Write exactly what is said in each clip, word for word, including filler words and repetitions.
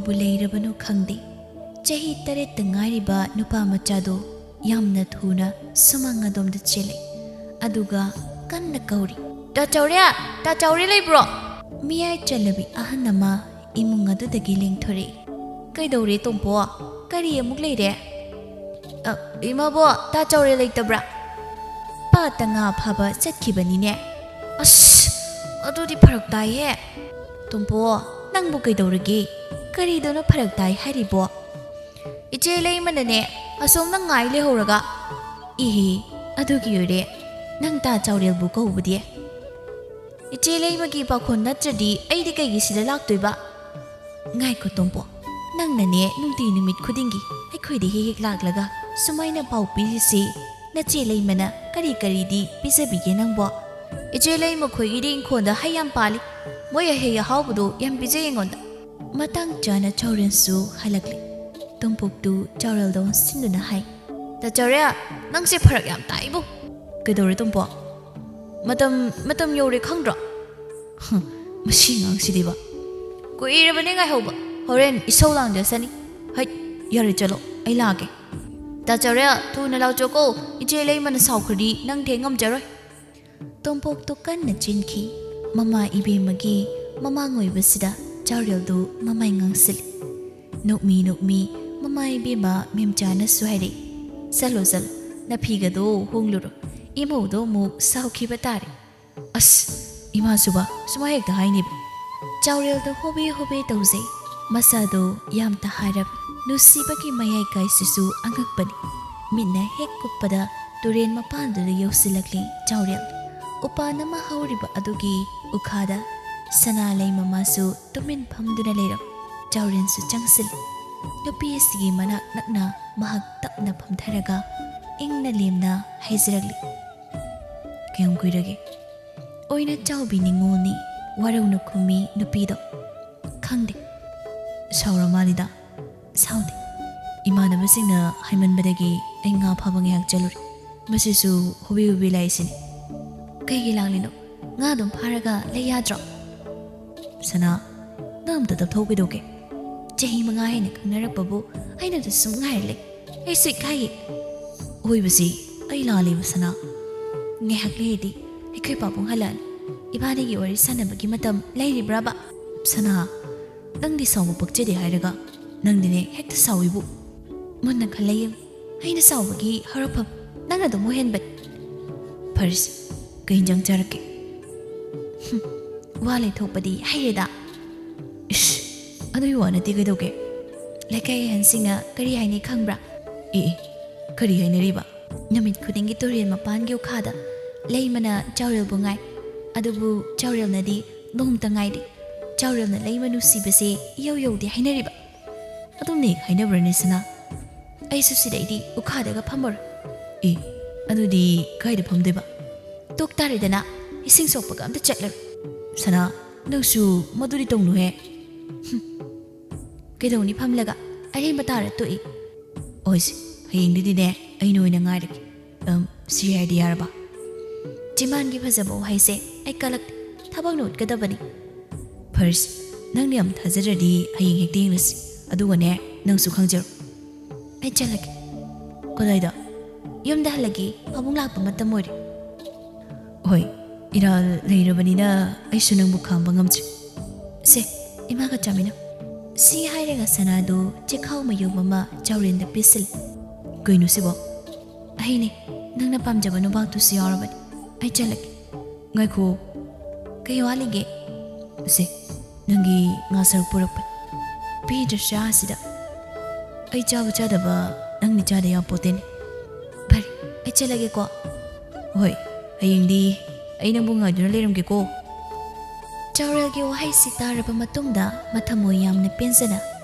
ꯕꯨ ꯂꯩꯔꯕꯅꯣ ꯈꯪꯗꯦ, ꯆꯍꯤ ꯇꯔꯦꯠꯇ ꯉꯥꯏꯔꯤꯕ ꯅꯨꯄꯥ ꯃꯆꯥꯗꯣ ꯌꯥꯝꯅ ꯊꯨꯅ ꯁꯨꯃꯥꯡ ꯑꯗꯣꯝꯗ ꯆꯦꯜꯂꯛꯏ꯫ ꯑꯗꯨꯒ ꯀꯟꯅ ꯀꯧꯔꯤ, "ꯇꯥ ꯆꯥꯎꯔꯦ! ꯇꯥ ꯆꯥꯎꯔꯦ ꯂꯩꯕ꯭ꯔꯣ?" ꯃꯤꯌꯥꯏ ꯆꯜꯂꯕꯤ ꯑꯍꯟ ꯑꯃ ꯏꯃꯨꯡ ꯑꯗꯨꯗꯒꯤ ꯂꯦꯡꯊꯣꯔꯛꯏ꯫ "ꯀꯩꯗꯧꯔꯦ ꯇꯣꯝꯄꯣ? ꯀꯔꯤ ꯑꯃꯨꯛ ꯂꯩꯔꯦ?" "ꯑ, ꯏꯃꯥꯕꯣ, ꯇꯥ ꯆꯥꯎꯔꯦ ꯂꯩꯇꯕ꯭ꯔꯥ?" "ꯄꯥꯠꯇ ꯉꯥ ꯐꯥꯕ ꯆꯠꯈꯤꯕꯅꯤꯅꯦ꯫" "ꯑꯁ, ꯑꯗꯨꯗꯤ ꯐꯔꯛ ꯇꯥꯏꯍꯦ꯫" "ꯇꯣꯝꯄꯣ, ꯅꯪꯕꯨ ꯀꯩꯗꯧꯔꯒꯦ? ꯀꯔꯤꯗꯅꯣ ꯐꯔꯛ ꯇꯥꯏ ꯍꯥꯏꯔꯤꯕꯣ?" "ꯏꯆꯦ ꯂꯩꯃꯅꯅꯦ, ꯑꯁꯣꯝꯅ ꯉꯥꯏ ꯂꯩꯍꯧꯔꯒ꯫" "ꯏꯍꯦ, ꯑꯗꯨꯒꯤ ꯑꯣꯏꯔꯦ ꯅꯪ ꯇꯥ ꯆꯥꯎꯔꯦꯜꯕꯨ ꯀꯧꯕꯗꯤ?" "ꯏꯆꯦ ꯂꯩꯃꯒꯤ ꯄꯥꯈꯣꯟ ꯅꯠꯇ꯭ꯔꯗꯤ ꯑꯩꯗꯤ ꯀꯩꯒꯤ ꯁꯤꯗ ꯂꯥꯛꯇꯣꯏꯕ?" "ꯉꯥꯏꯈꯣ ꯇꯣꯝꯄꯣ, ꯅꯪꯅꯅꯦ ꯅꯨꯡꯇꯤ ꯅꯨꯃꯤꯠ ꯈꯨꯗꯤꯡꯒꯤ ꯑꯩꯈꯣꯏꯗ ꯍꯦꯛ ꯍꯦꯛ ꯂꯥꯛꯂꯒ ꯁꯨꯃꯥꯏꯅ ꯄꯥꯎ ꯄꯤꯔꯤꯁꯤ, ꯅꯆꯦ ꯂꯩꯃꯅ ꯀꯔꯤ ꯀꯔꯤꯗꯤ ꯄꯤꯖꯕꯤꯒꯦ ꯅꯪꯕꯣ?" "ꯏꯆꯦ ꯂꯩꯃ ꯈꯣꯏꯒꯤꯗꯤ ꯏꯪꯈꯣꯜꯗ ꯍꯩ ꯌꯥꯝ ꯄꯥꯜꯂꯤ, ꯃꯣꯏ ꯑꯍꯩ ꯑꯍꯥꯎꯕꯗꯣ ꯌꯥꯝ ꯄꯤꯖꯩ ꯑꯩꯉꯣꯟꯗ꯫" ꯃꯇꯥꯡ ꯆꯥꯅ ꯆꯥꯎꯔꯦꯜꯁꯨ ꯍꯜꯂꯛꯂꯦ꯫ ꯇꯣꯝꯄꯣꯛꯇꯨ ꯆꯥꯎꯔꯦꯜꯗ ꯑꯣꯟꯁꯤꯟꯗꯨꯅ ꯍꯥꯏ, "ꯇꯥ ꯆꯥꯎꯔꯦꯜ, ꯅꯪꯁꯦ ꯐꯔꯛ ꯌꯥꯝ ꯇꯥꯏꯕꯨ!" "ꯀꯩꯗꯧꯔꯦ ꯇꯣꯝꯄꯣ?" "ꯃꯇꯝ, ꯃꯇꯝ ꯌꯧꯔꯦ ꯈꯪꯗ꯭ꯔꯣ?" "ꯍꯨꯝ, ꯃꯁꯤ ꯑꯉꯥꯡꯁꯤꯗꯤꯕ꯫ ꯀꯨꯏꯔꯕꯅꯦ ꯉꯥꯏꯍꯧꯕ, ꯍꯣꯔꯦꯟ ꯏꯁꯧ ꯂꯥꯡꯖꯁꯅꯤ꯫ ꯍꯩꯠ, ꯌꯥꯔꯦ ꯆꯠꯂꯣ, ꯑꯩ ꯂꯥꯛꯑꯒꯦ꯫ ꯇꯥ ꯆꯥꯎꯔꯦꯜ, ꯊꯨꯅ ꯂꯥꯎꯆꯣꯀꯣ, ꯏꯆꯦ ꯂꯩꯃꯅ ꯁꯥꯎꯈ꯭ꯔꯗꯤ ꯅꯪ ꯊꯦꯡ ꯉꯝꯖꯔꯣꯏ꯫" ꯇꯣꯝꯄꯣꯛꯇꯨ ꯀꯟꯅ ꯆꯦꯟꯈꯤ꯫ ꯃꯃꯥ ꯏꯕꯦꯝꯃꯒꯤ ꯃꯃꯥꯡ ꯑꯣꯏꯕꯁꯤꯗ ꯆꯥꯎꯔꯦꯜꯗꯨ ꯃꯃꯥꯏ ꯉꯥꯡꯁꯤꯜꯂꯤ꯫ ꯅꯣꯛꯃꯤ ꯅꯣꯛꯃꯤ ꯃꯃꯥ ꯏꯕꯦꯝꯃ ꯃꯦꯝꯆꯥꯅꯁꯨ ꯍꯥꯏꯔꯛꯏ, "ꯆꯠꯂꯣ ꯆꯠꯂꯣ, ꯅꯐꯤꯒꯗꯣ ꯍꯣꯡꯂꯨꯔꯣ, ꯏꯃꯧꯗꯣ ꯑꯃꯨꯛ ꯁꯥꯎꯈꯤꯕ ꯇꯥꯔꯦ꯫" "ꯑꯁ, ꯏꯃꯥꯁꯨꯕ ꯁꯨꯃꯥꯏ ꯍꯦꯛꯇ ꯍꯥꯏꯅꯤꯕ?" ꯆꯥꯎꯔꯦꯜꯗ ꯍꯣꯕꯦ ꯍꯣꯕꯦ ꯇꯧꯖꯩ꯫ ꯃꯆꯥꯗꯣ ꯌꯥꯝ ꯇꯍꯥꯔꯕ ꯅꯨꯡꯁꯤꯕꯒꯤ ꯃꯌꯥꯏ ꯀꯥꯏꯁꯤꯁꯨ ꯑꯉꯛꯄꯅꯤ꯫ ꯃꯤꯠꯅ ꯍꯦꯛ ꯀꯨꯞꯄꯗ ꯇꯨꯔꯦꯟ ꯃꯄꯥꯟꯗꯨꯗ ꯌꯧꯁꯤꯜꯂꯛꯂꯤ ꯆꯥꯎꯔꯦꯜ꯫ ꯎꯄꯥꯟ ꯑꯃ ꯍꯧꯔꯤꯕ ꯑꯗꯨꯒꯤ ꯎꯈꯥꯗ ꯁꯅꯥ ꯂꯩꯃ ꯃꯥꯁꯨ ꯇꯨꯃꯤꯟ ꯐꯝꯗꯨꯅ ꯂꯩꯔꯝ꯫ ꯆꯥꯎꯔꯦꯜꯁꯨ ꯆꯪꯁꯤꯜꯂꯤ꯫ ꯅꯨꯄꯤ ꯑꯁꯤꯒꯤ ꯃꯅꯥꯛ ꯅꯛꯅ ꯃꯍꯥꯛ ꯇꯞꯅ ꯐꯝꯊꯔꯒ ꯏꯪꯅ ꯂꯦꯝꯅ ꯍꯥꯏꯖꯔꯛꯂꯤ, "ꯀꯌꯥꯝ ꯀꯨꯏꯔꯒꯦ?" ꯑꯣꯏꯅ ꯆꯥꯎꯕꯤ ꯅꯤꯉꯣꯜꯅꯤ꯫ ꯋꯥꯔꯧꯅ ꯈꯨꯝꯃꯤ ꯅꯨꯄꯤꯗꯣ꯫ "ꯈꯪꯗꯦ꯫" "ꯁꯥꯎꯔ ꯃꯥꯜꯂꯤꯗ꯫" "ꯁꯥꯎꯗꯦ꯫ ꯏꯃꯥꯟꯅꯕꯁꯤꯡꯅ ꯍꯥꯏꯃꯟꯕꯗꯒꯤ ꯑꯩ ꯉꯥ ꯐꯥꯕ ꯉꯥꯏꯍꯥꯛ ꯆꯠꯂꯨꯔꯦ꯫ ꯃꯁꯤꯁꯨ ꯍꯣꯕꯦ ꯍꯣꯕꯦ ꯂꯥꯛꯏꯁꯤꯅꯤ꯫" "ꯀꯩꯒꯤ ꯂꯥꯛꯂꯤꯅꯣ? ꯉꯥ ꯑꯗꯨꯝ ꯐꯥꯔꯒ ꯂꯩ ꯌꯥꯗ꯭ꯔꯣ?" "ꯁꯅꯥ, ꯅꯪ ꯑꯝꯇ ꯇꯞꯊꯧ ꯀꯩꯗꯧꯒꯦ?" ꯆꯍꯤ ꯃꯉꯥ ꯍꯦꯟꯅ ꯈꯪꯅꯔꯛꯄꯕꯨ ꯑꯩꯅꯗ ꯁꯨꯝ ꯉꯥꯏꯔ ꯂꯩ꯫ ꯑꯩꯁꯨ ꯏꯀꯥꯏꯌꯦ꯫ ꯑꯣꯏꯕꯁꯤ ꯑꯩ ꯂꯥꯜꯂꯦꯕ ꯁꯅꯥ꯫ ꯉꯥꯏꯍꯥꯛ ꯂꯩꯔꯗꯤ ꯑꯩꯈꯣꯏ ꯄꯥꯕꯨꯡ ꯍꯜꯂꯛꯑꯅꯤ꯫ ꯏꯕꯥꯅꯤꯒꯤ ꯋꯥꯔꯤ ꯁꯥꯟꯅꯕꯒꯤ ꯃꯇꯝ ꯂꯩꯔꯤꯕ꯭ꯔꯕ? ꯁꯅꯥ, ꯅꯪꯗꯤ ꯁꯥꯎꯕ ꯄꯛꯆꯗꯦ ꯍꯥꯏꯔꯒ ꯅꯪꯗꯤꯅꯦ ꯍꯦꯛꯇ ꯁꯥꯎꯏꯕꯨ꯫ ꯃꯨꯟꯅ ꯈꯜꯂ ꯌꯦꯡꯉꯨ꯫ ꯑꯩꯅ ꯁꯥꯎꯕꯒꯤ ꯍꯧꯔꯛꯐꯝ ꯅꯪꯅ ꯑꯗꯨꯝ ꯑꯣꯏꯍꯟꯕꯅꯤ꯫ ꯐꯔꯦꯁꯦ, ꯀꯩ ꯏꯟꯖꯥꯡ ꯆꯥꯔꯛꯀꯦ? ꯍꯨꯝ, ꯋꯥ ꯂꯩꯊꯣꯛꯄꯗꯤ ꯍꯩꯔꯦꯗ꯫ ꯏꯁ, ꯑꯗꯨꯒꯤ ꯋꯥ ꯅꯠꯇꯦ, ꯀꯩꯗꯧꯒꯦ? ꯂꯩꯀꯥꯏ ꯑꯍꯟꯁꯤꯡꯅ ꯀꯔꯤ ꯍꯥꯏꯅꯩ ꯈꯪꯕ꯭ꯔꯥ? ꯑꯦ, ꯑꯦ, ꯀꯔꯤ ꯍꯥꯏꯅꯔꯤꯕ? ꯅꯨꯃꯤꯠ ꯈꯨꯗꯤꯡꯒꯤ ꯇꯨꯔꯦꯜ ꯃꯄꯥꯟꯒꯤ ꯎꯈꯥꯗ ꯂꯩꯃꯅ ꯆꯥꯎꯔꯦꯜꯕꯨ ꯉꯥꯏ꯫ ꯑꯗꯨꯕꯨ ꯆꯥꯎꯔꯦꯜꯅꯗꯤ ꯅꯣꯡꯃꯇ ꯉꯥꯏꯗꯦ꯫ ꯆꯥꯎꯔꯦꯜꯅ ꯂꯩꯃ ꯅꯨꯡꯁꯤꯕꯁꯦ ꯏꯌꯧ ꯌꯧꯗꯦ ꯍꯥꯏꯅꯔꯤꯕ꯫ ꯑꯗꯨꯝꯅꯦ ꯍꯥꯏꯅꯕ꯭ꯔꯅꯦ ꯁꯅꯥ? ꯑꯩꯁꯨ ꯁꯤꯗꯩꯗꯤ ꯎꯈꯥꯗꯒ ꯐꯝꯃꯔꯣꯏ꯫ ꯑꯦ, ꯑꯗꯨꯗꯤ ꯀꯥꯏꯗ ꯐꯝꯗꯣꯏꯕ? ꯇꯣꯛ ꯇꯥꯔꯦꯗꯅ, ꯏꯁꯤꯡ ꯁꯣꯛꯄꯒ ꯑꯝꯇ ꯆꯠꯂꯔꯣꯏ꯫ ꯁꯅꯥ, ꯅꯪꯁꯨ ꯃꯗꯨꯗꯤ ꯇꯧꯅꯨꯍꯦ꯫ ꯍꯨꯝ, ꯀꯩꯗꯧꯅꯤ ꯐꯝꯂꯒ? ꯑꯔꯦꯝꯕ ꯇꯥꯔ ꯇꯣꯛꯏ꯫ ꯍꯣꯏꯁꯦ, ꯍꯌꯦꯡꯗꯨꯗꯤꯅꯦ ꯑꯩꯅ ꯑꯣꯏꯅ ꯉꯥꯏꯔꯒꯦ꯫ ꯑꯝ, ꯁꯤ ꯍꯥꯏꯔꯗꯤ ꯌꯥꯔꯕ? ꯆꯤꯃꯥꯟꯒꯤ ꯐꯖꯕ ꯋꯥꯍꯩꯁꯦ ꯑꯩ ꯀꯂꯛ ꯊꯕꯛꯅ ꯎꯠꯀꯗꯕꯅꯤ꯫ ꯐꯔꯁ, ꯅꯪꯅ ꯌꯥꯝ ꯊꯥꯖꯗ꯭ꯔꯗꯤ ꯍꯌꯦꯡ ꯍꯦꯛꯇ ꯌꯦꯡꯂꯁꯤ꯫ ꯑꯗꯨꯒꯅꯦ, ꯅꯪꯁꯨ ꯈꯪꯖꯔꯣ꯫ ꯑꯩ ꯆꯠꯂꯒꯦ꯫ ꯀꯗꯥꯏꯗ? ꯌꯨꯝꯗ ꯍꯜꯂꯒꯦ, ꯄꯥꯕꯨꯡ ꯂꯥꯛꯄ ꯃꯇꯝ ꯑꯣꯏꯔꯦ꯫ ꯍꯣꯏ, ꯏꯔꯥꯜ ꯂꯩꯔꯕꯅꯤꯅ ꯑꯩꯁꯨ ꯅꯪꯕꯨ ꯈꯥꯝꯕ ꯉꯝꯗ꯭ꯔꯦ꯫ ꯁꯦ, ꯏꯃꯥꯒ ꯆꯥꯃꯤꯟꯅꯧ꯫ ꯁꯤ ꯍꯥꯏꯔꯒ ꯁꯅꯥꯗꯨ ꯆꯦꯈꯥꯎ ꯃꯌꯨꯝ ꯑꯃ ꯆꯥꯎꯔꯦꯟꯗ ꯄꯤꯁꯤꯜꯂꯤ꯫ ꯀꯩꯅꯣ ꯁꯤꯕꯣ? ꯑꯩꯅꯦ, ꯅꯪꯅ ꯄꯥꯝꯖꯕ ꯅꯨꯕꯥꯛꯇꯨꯁꯨ ꯌꯥꯎꯔꯕꯅꯤ꯫ ꯑꯩ ꯆꯠꯂꯒꯦ꯫ ꯉꯥꯏꯈꯣ, ꯀꯩ ꯋꯥꯠꯂꯤꯒꯦ? ꯁꯦ, ꯅꯪꯒꯤ ꯉꯥ ꯁꯔꯨꯛ ꯄꯨꯔꯛꯄꯅꯤ꯫ ꯄꯤꯗ꯭ꯔꯁꯨ ꯑꯁꯤꯗ꯫ ꯑꯩ ꯆꯥꯕ ꯆꯥꯗꯕ ꯅꯪꯗꯤ ꯆꯥꯗ ꯌꯥꯄꯣꯠꯇꯦꯅꯦ꯫ ꯐꯔꯦ, ꯑꯩ ꯆꯠꯂꯒꯦꯀꯣ꯫ ꯍꯣꯏ, ꯍꯌꯦꯡꯗꯤ ꯑꯩ ꯅꯪꯕꯨ ꯉꯥꯏꯗꯨꯅ ꯂꯩꯔꯝꯒꯦꯀꯣ꯫ ꯆꯥꯎꯔꯦꯜꯒꯤ ꯋꯥꯍꯩꯁꯤ ꯇꯥꯔꯕ ꯃꯇꯨꯡꯗ ꯃꯊꯃꯣꯏ ꯌꯥꯝꯅ ꯄꯦꯟꯖꯅ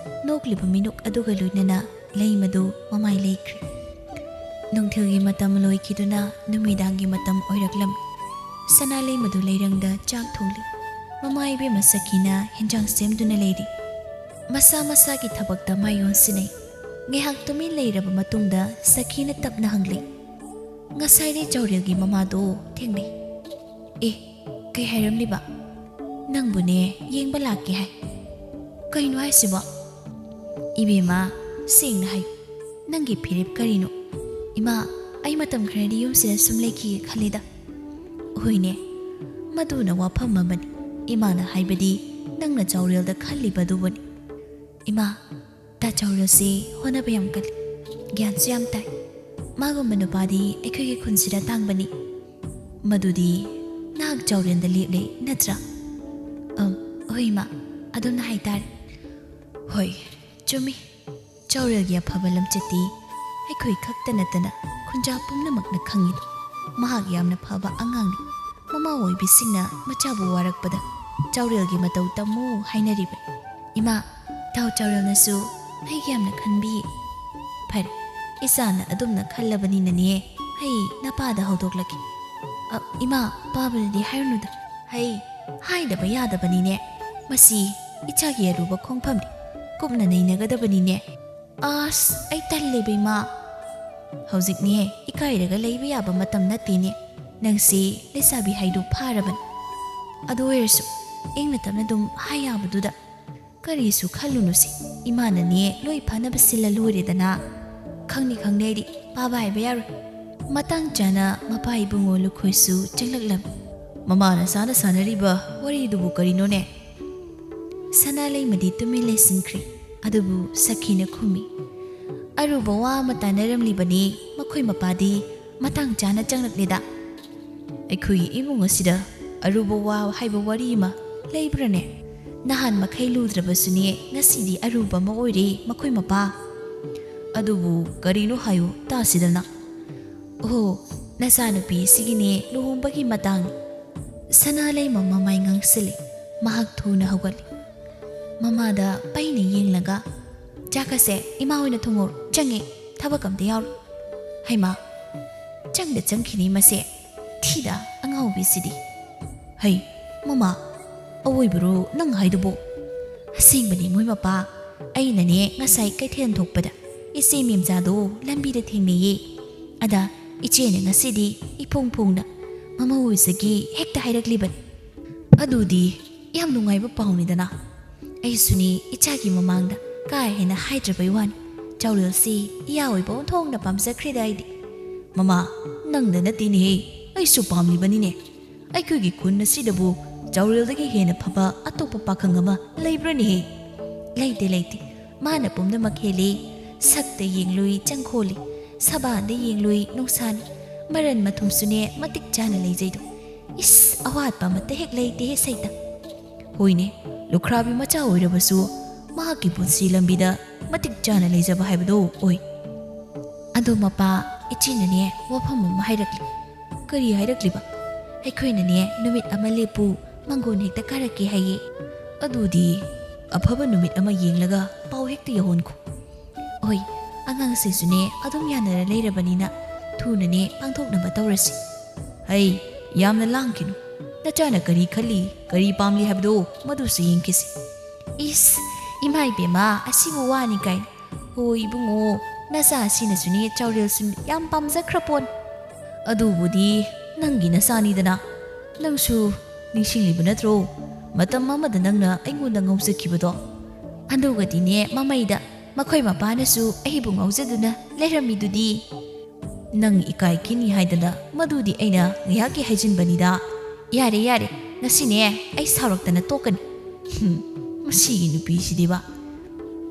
ꯅꯣꯛꯂꯤꯕ ꯃꯤꯅꯣꯛ ꯑꯗꯨꯒ ꯂꯣꯏꯅꯅ ꯂꯩꯃꯗꯨ ꯃꯃꯥꯏ ꯂꯩꯈ꯭ꯔꯦ꯫ ꯅꯨꯡꯊꯤꯜꯒꯤ ꯃꯇꯝ ꯂꯣꯏꯈꯤꯗꯨꯅ ꯅꯨꯃꯤꯗꯥꯡꯒꯤ ꯃꯇꯝ ꯑꯣꯏꯔꯛꯂꯝꯃꯤ꯫ ꯁꯅꯥ ꯂꯩꯃꯗꯨ ꯂꯩꯔꯪꯗ ꯆꯥꯛ ꯊꯣꯡꯂꯤ꯫ ꯃꯃꯥ ꯏꯕꯦꯝꯃ ꯁꯈꯤꯅ ꯍꯦꯟꯖꯥꯡ ꯁꯦꯝꯗꯨꯅ ꯂꯩꯔꯤ꯫ ꯃꯁꯥ ꯃꯁꯥꯒꯤ ꯊꯕꯛꯇ ꯃꯥꯏ ꯑꯣꯟꯁꯤꯟꯅꯩ꯫ ꯉꯥꯏꯍꯥꯛ ꯇꯨꯃꯤꯟ ꯂꯩꯔꯕ ꯃꯇꯨꯡꯗ ꯁꯈꯤꯅ ꯇꯞꯅ ꯍꯪꯂꯤ, "ꯉꯁꯥꯏꯗꯤ ꯆꯥꯎꯔꯦꯜꯒꯤ ꯃꯃꯥꯗꯣ ꯊꯦꯡꯅꯩ꯫ ꯑꯦ, ꯀꯩ ꯍꯥꯏꯔꯝꯂꯤꯕ?" "ꯅꯪꯕꯨꯅꯦ ꯌꯦꯡꯕ ꯂꯥꯛꯀꯦ ꯍꯥꯏ꯫" "ꯀꯩꯅꯣ ꯍꯥꯏꯁꯤꯕꯣ?" "ꯏꯕꯦꯝꯃ, ꯁꯦꯡꯅ ꯍꯥꯏ, ꯅꯪꯒꯤ ꯐꯤꯔꯦꯞ ꯀꯔꯤꯅꯣ?" "ꯏꯃꯥ, ꯑꯩ ꯃꯇꯝ ꯈꯔꯗꯤ ꯌꯨꯝꯁꯤꯗ ꯁꯨꯝ ꯂꯩꯈꯤꯒꯦ ꯈꯜꯂꯤꯗ꯫" "ꯍꯣꯏꯅꯦ, ꯃꯗꯨꯅ ꯋꯥꯐꯝ ꯑꯃꯅꯤ꯫ ꯏꯃꯥꯅ ꯍꯥꯏꯕꯗꯤ ꯅꯪꯅ ꯆꯥꯎꯔꯦꯜꯗ ꯈꯜꯂꯤꯕꯗꯨꯕꯨꯅꯤ꯫" "ꯏꯃꯥ, ꯇꯥ ꯆꯥꯎꯔꯦꯜꯁꯤ ꯍꯣꯠꯅꯕ ꯌꯥꯝ ꯀꯜꯂꯤ, ꯒ꯭ꯌꯥꯟꯁꯨ ꯌꯥꯝ ꯇꯥꯏ꯫ ꯃꯥꯒꯨꯝꯕ ꯅꯨꯄꯥꯗꯤ ꯑꯩꯈꯣꯏꯒꯤ ꯈꯨꯟꯁꯤꯗ ꯇꯥꯡꯕꯅꯤ꯫" "ꯃꯗꯨꯗꯤ ꯅꯍꯥꯛ ꯆꯥꯎꯔꯦꯜꯗ ꯂꯦꯞꯂꯦ ꯅꯠꯇ꯭ꯔꯥ?" "ꯑꯝ, ꯍꯣꯏ ꯏꯃꯥ, ꯑꯗꯨꯝꯅ ꯍꯥꯏꯇꯥꯔꯦ꯫" "ꯍꯣꯏ, ꯆꯨꯝꯃꯤ꯫ ꯆꯥꯎꯔꯦꯜꯒꯤ ꯑꯐꯕ ꯂꯝꯆꯠꯇꯤ ꯑꯩꯈꯣꯏ ꯈꯛꯇ ꯅꯠꯇꯅ ꯈꯨꯟꯖꯥ ꯄꯨꯝꯅꯃꯛꯅ ꯈꯪꯉꯤꯗꯣ꯫ ꯃꯍꯥꯛ ꯌꯥꯝꯅ ꯐꯕ ꯑꯉꯥꯡꯅꯤ꯫ ꯃꯃꯥ ꯑꯣꯏꯕꯤꯁꯤꯡꯅ ꯃꯆꯥꯕꯨ ꯋꯥꯔꯛꯄꯗ ꯆꯥꯎꯔꯦꯜꯒꯤ ꯃꯇꯧ ꯇꯝꯃꯨ ꯍꯥꯏꯅꯔꯤꯕꯅꯤ꯫ ꯏꯃꯥ, ꯇꯥꯎ ꯆꯥꯎꯔꯦꯜꯅꯁꯨ ꯑꯩꯒꯤ ꯌꯥꯝꯅ ꯈꯟꯕꯤ꯫" "ꯐꯔꯦ, ꯏꯆꯥꯅ ꯑꯗꯨꯝꯅ ꯈꯜꯂꯕꯅꯤꯅꯅꯦ, ꯑꯩ ꯅꯄꯥꯗ ꯍꯧꯗꯣꯛꯂꯒꯦ꯫" "ꯑ, ꯏꯃꯥ, ꯄꯥꯕꯗꯗꯤ ꯍꯥꯏꯔꯨꯅꯨꯗ꯫" "ꯍꯩ, ꯍꯥꯏꯗꯕ ꯌꯥꯗꯕꯅꯤꯅꯦ꯫ ꯃꯁꯤ ꯏꯆꯥꯒꯤ ꯑꯔꯨꯕ ꯈꯣꯡꯐꯝꯅꯤ, ꯀꯨꯞꯅ ꯅꯩꯅꯒꯗꯕꯅꯤꯅꯦ꯫" "ꯑꯁ, ꯑꯩ ꯇꯜꯂꯦꯕ, ꯏꯃꯥ꯫ ꯍꯧꯖꯤꯛꯅꯦ ꯏꯀꯥꯏꯔꯒ ꯂꯩꯕ ꯌꯥꯕ ꯃꯇꯝ ꯅꯠꯇꯦꯅꯦ꯫ ꯅꯪꯁꯤ ꯂꯩꯁꯥꯕꯤ ꯍꯥꯏꯗꯨ ꯐꯥꯔꯕꯅꯤ꯫ ꯑꯗꯨ ꯑꯣꯏꯔꯁꯨ ꯏꯪꯅ ꯇꯞꯅ ꯑꯗꯨꯝ ꯍꯥꯏ ꯌꯥꯕꯗꯨꯗ꯫ ꯀꯔꯤꯁꯨ ꯈꯜꯂꯨꯅꯨꯁꯦ, ꯏꯃꯥꯅꯅꯦ ꯂꯣꯏ ꯐꯅꯕ ꯁꯤꯜꯂ ꯂꯣꯏꯔꯦꯗꯅ꯫" "ꯈꯪꯅꯤ, ꯈꯪꯅꯤ, ꯑꯩꯗꯤ ꯄꯥꯕ ꯍꯥꯏꯕ ꯌꯥꯔꯣꯏ꯫" ꯃꯇꯥꯡ ꯆꯥꯅ ꯃꯄꯥ ꯏꯕꯨꯡꯉꯣ ꯂꯨꯈꯣꯏꯁꯨ ꯆꯪꯂꯛꯂꯝꯃꯤ꯫ "ꯃꯃꯥꯅ ꯁꯥꯟꯅ ꯁꯥꯟꯅꯔꯤꯕ ꯋꯥꯔꯤꯗꯨꯕꯨ ꯀꯔꯤꯅꯣꯅꯦ?" ꯁꯅꯥꯂꯩꯃꯗꯤ ꯇꯨꯃꯤꯟ ꯂꯩꯁꯤꯟꯈ꯭ꯔꯦ꯫ ꯑꯗꯨꯕꯨ ꯁꯈꯤꯅ ꯈꯨꯝꯃꯤ, "ꯑꯔꯨꯕ ꯋꯥ ꯑꯃ ꯇꯥꯟꯅꯔꯝꯂꯤꯕꯅꯤ ꯃꯈꯣꯏ ꯃꯄꯥꯗꯤ꯫ ꯃꯇꯥꯡ ꯆꯥꯅ ꯆꯪꯂꯛꯂꯦꯗ꯫" "ꯑꯩꯈꯣꯏꯒꯤ ꯏꯃꯨꯡ ꯑꯁꯤꯗ ꯑꯔꯨꯕ ꯋꯥ ꯍꯥꯏꯕ ꯋꯥꯔꯤ ꯑꯃ ꯂꯩꯕ꯭ꯔꯥꯅꯦ? ꯅꯍꯥꯟ ꯃꯈꯩ ꯂꯨꯗ꯭ꯔꯕꯁꯨꯅꯦ, ꯉꯁꯤꯗꯤ ꯑꯔꯨꯕ ꯑꯃ ꯑꯣꯏꯔꯦ ꯃꯈꯣꯏ ꯃꯄꯥ꯫" "ꯑꯗꯨꯕꯨ ꯀꯔꯤꯅꯣ ꯍꯥꯏꯌꯨ ꯇꯥꯁꯤꯗꯅ꯫" "ꯑꯣꯍꯣ, ꯅꯆꯥꯅꯨꯄꯤ ꯑꯁꯤꯒꯤꯅꯦ ꯂꯨꯍꯣꯡꯕꯒꯤ ꯃꯇꯥꯡꯅꯤ꯫" ꯁꯅꯥꯂꯩꯃ ꯃꯃꯥꯏ ꯉꯥꯡꯁꯤꯜꯂꯤ꯫ ꯃꯍꯥꯛ ꯊꯨꯅ ꯍꯧꯒꯠꯂꯤ꯫ ꯃꯃꯥꯗ ꯄꯩꯅ ꯌꯦꯡꯂꯒ, "ꯆꯥꯛꯀꯁꯦ ꯏꯃꯥ ꯍꯣꯏꯅ ꯊꯣꯡꯍꯧꯔꯣ, ꯆꯪꯉꯦ, ꯊꯕꯛ ꯑꯝꯇ ꯌꯥꯎꯔꯣꯏ꯫" "ꯍꯩꯃꯥ, ꯆꯪꯗ ꯆꯪꯈꯤꯅꯤ ꯃꯁꯦ, ꯊꯤꯗ ꯑꯉꯥꯎꯕꯤꯁꯤꯗꯤ꯫" "ꯍꯩ, ꯃꯃꯥ, ꯑꯋꯣꯏꯕꯔꯣ ꯅꯪ ꯍꯥꯏꯗꯨꯕꯣ?" "ꯑꯁꯦꯡꯕꯅꯤ ꯃꯣꯏ ꯃꯄꯥ, ꯑꯩꯅꯅꯦ ꯉꯁꯥꯏ ꯀꯩꯊꯦꯜ ꯊꯣꯛꯄꯗ ꯏꯆꯦ ꯃꯦꯝꯆꯥꯗꯣ ꯂꯝꯕꯤꯗ ꯊꯦꯡꯅꯩꯌꯦ꯫ ꯑꯗ ꯏꯆꯦꯅ ꯉꯁꯤꯗꯤ ꯏꯐꯣꯡ ꯐꯣꯡꯅ ꯃꯃꯧ ꯑꯣꯏꯖꯒꯦ ꯍꯦꯛꯇ ꯍꯥꯏꯔꯛꯂꯤꯕꯅꯤ꯫ ꯑꯗꯨꯗꯤ ꯌꯥꯝ ꯅꯨꯡꯉꯥꯏꯕ ꯄꯥꯎꯅꯤꯗꯅ꯫ ꯑꯩꯁꯨꯅꯤ ꯏꯆꯥꯒꯤ ꯃꯃꯥꯡꯗ ꯀꯥ ꯍꯦꯟꯅ ꯍꯥꯏꯗ꯭ꯔꯕꯩ ꯋꯥꯅꯤ꯫ ꯆꯥꯎꯔꯦꯜꯁꯤ ꯏꯌꯥ ꯑꯣꯏꯕ ꯑꯣꯟꯊꯣꯛꯅ ꯄꯥꯝꯖꯈ꯭ꯔꯦꯗ ꯑꯩꯗꯤ꯫ "ꯃꯃꯥ, ꯅꯪꯗ ꯅꯠꯇꯦꯅꯦꯍꯦ, ꯑꯩꯁꯨ ꯄꯥꯝꯂꯤꯕꯅꯤꯅꯦ꯫ ꯑꯩꯈꯣꯏꯒꯤ ꯈꯨꯟ ꯑꯁꯤꯗꯕꯨ ꯆꯥꯎꯔꯦꯜꯗꯒꯤ ꯍꯦꯟꯅ ꯐꯕ ꯑꯇꯣꯞꯄ ꯄꯥꯈꯪ ꯑꯃ ꯂꯩꯕ꯭ꯔꯅꯦꯍꯦ?" "ꯂꯩꯇꯦ, ꯂꯩꯇꯦ꯫ ꯃꯥꯅ ꯄꯨꯝꯅꯃꯛ ꯍꯦꯜꯂꯤ꯫ ꯁꯛꯇ ꯌꯦꯡꯂꯨꯏ ꯆꯪꯈꯣꯜꯂꯤ, ꯁꯕꯥꯟꯗ ꯌꯦꯡꯂꯨꯏ ꯅꯨꯡꯁꯥꯅꯤ꯫ ꯃꯔꯟ ꯃꯊꯨꯝꯁꯨꯅꯦ ꯃꯇꯤꯛ ꯆꯥꯅ ꯂꯩꯖꯩꯗꯣ꯫ ꯏꯁ, ꯑꯋꯥꯠꯄ ꯑꯃꯠꯇ ꯍꯦꯛ ꯂꯩꯇꯦꯍꯦ ꯁꯩꯇ꯫ ꯍꯣꯏꯅꯦ, ꯂꯨꯈ꯭ꯔꯥꯕꯤ ꯃꯆꯥ ꯑꯣꯏꯔꯕꯁꯨ ꯃꯍꯥꯛꯀꯤ ꯄꯨꯟꯁꯤ ꯂꯝꯕꯤꯗ ꯃꯇꯤꯛ ꯆꯥꯅ ꯂꯩꯖꯕ ꯍꯥꯏꯕꯗꯣ ꯑꯣꯏ꯫ ꯑꯗꯣ ꯃꯄꯥ, ꯏꯆꯦꯅꯅꯦ ꯋꯥꯐꯝ ꯑꯃ ꯍꯥꯏꯔꯛꯂꯤ꯫" "ꯀꯔꯤ ꯍꯥꯏꯔꯛꯂꯤꯕ?" "ꯑꯩꯈꯣꯏꯅꯅꯦ ꯅꯨꯃꯤꯠ ꯑꯃ ꯂꯦꯞꯄꯨ, ꯃꯪꯒꯣꯟ ꯍꯦꯛꯇ ꯀꯥꯔꯛꯀꯦ ꯍꯥꯏꯌꯦ꯫" "ꯑꯗꯨꯗꯤ ꯑꯐꯕ ꯅꯨꯃꯤꯠ ꯑꯃ ꯌꯦꯡꯂꯒ ꯄꯥꯎ ꯍꯦꯛꯇ ꯌꯧꯍꯟꯈꯣ꯫" "ꯍꯣꯏ, ꯑꯉꯥꯡꯁꯤꯡꯁꯨꯅꯦ ꯑꯗꯨꯝ ꯌꯥꯅꯔ ꯂꯩꯔꯕꯅꯤꯅ ꯊꯨꯅꯅꯦ ꯄꯥꯡꯊꯣꯛꯅꯕ ꯇꯧꯔꯁꯤ꯫" "ꯍꯩ, ꯌꯥꯝꯅ ꯂꯥꯡꯈꯤꯅꯨ꯫ ꯅꯆꯥꯅ ꯀꯔꯤ ꯈꯜꯂꯤ, ꯀꯔꯤ ꯄꯥꯝꯂꯤ ꯍꯥꯏꯕꯗꯣ ꯃꯗꯨꯁꯨ ꯌꯦꯡꯈꯤꯁꯤ꯫" "ꯏꯁ, ꯏꯃꯥ ꯏꯕꯦꯝꯃ, ꯑꯁꯤꯕꯨ ꯋꯥꯅꯤ ꯀꯥꯏꯅ꯫ ꯍꯣꯏ ꯏꯕꯨꯡꯉꯣ, ꯅꯆꯥ ꯑꯁꯤꯅꯁꯨꯅꯦ ꯆꯥꯎꯔꯦꯜꯁꯨ ꯌꯥꯝ ꯄꯥꯝꯖꯈ꯭ꯔ ꯄꯣꯠꯅꯤ꯫ ꯑꯗꯨꯕꯨꯗꯤ ꯅꯪꯒꯤ ꯅꯆꯥꯅꯤꯗꯅ, ꯅꯪꯁꯨ ꯅꯤꯡꯁꯤꯡꯂꯤꯕ ꯅꯠꯇ꯭ꯔꯣ? ꯃꯇꯝ ꯑꯃꯗ ꯅꯪꯅ ꯑꯩꯉꯣꯟꯗ ꯉꯥꯎꯖꯈꯤꯕꯗꯣ꯫ ꯑꯗꯨꯒꯗꯤꯅꯦ ꯃꯃꯩꯗ ꯃꯈꯣꯏ ꯃꯄꯥꯅꯁꯨ ꯑꯩꯕꯨ ꯉꯥꯎꯖꯗꯨꯅ ꯂꯩꯔꯝꯃꯤꯗꯨꯗꯤ꯫" "ꯅꯪ ꯏꯀꯥꯏꯈꯤꯅꯤ ꯍꯥꯏꯗꯅ ꯃꯗꯨꯗꯤ ꯑꯩꯅ ꯉꯥꯏꯍꯥꯛꯀꯤ ꯍꯥꯏꯖꯤꯟꯕꯅꯤꯗ꯫ ꯌꯥꯔꯦ, ꯌꯥꯔꯦ, ꯉꯁꯤꯅꯦ ꯑꯩ ꯁꯥꯎꯔꯛꯇꯅ ꯇꯣꯛꯀꯅꯤ꯫ ꯍꯨꯝ, ꯃꯁꯤꯒꯤ ꯅꯨꯄꯤꯁꯤꯗꯤꯕ꯫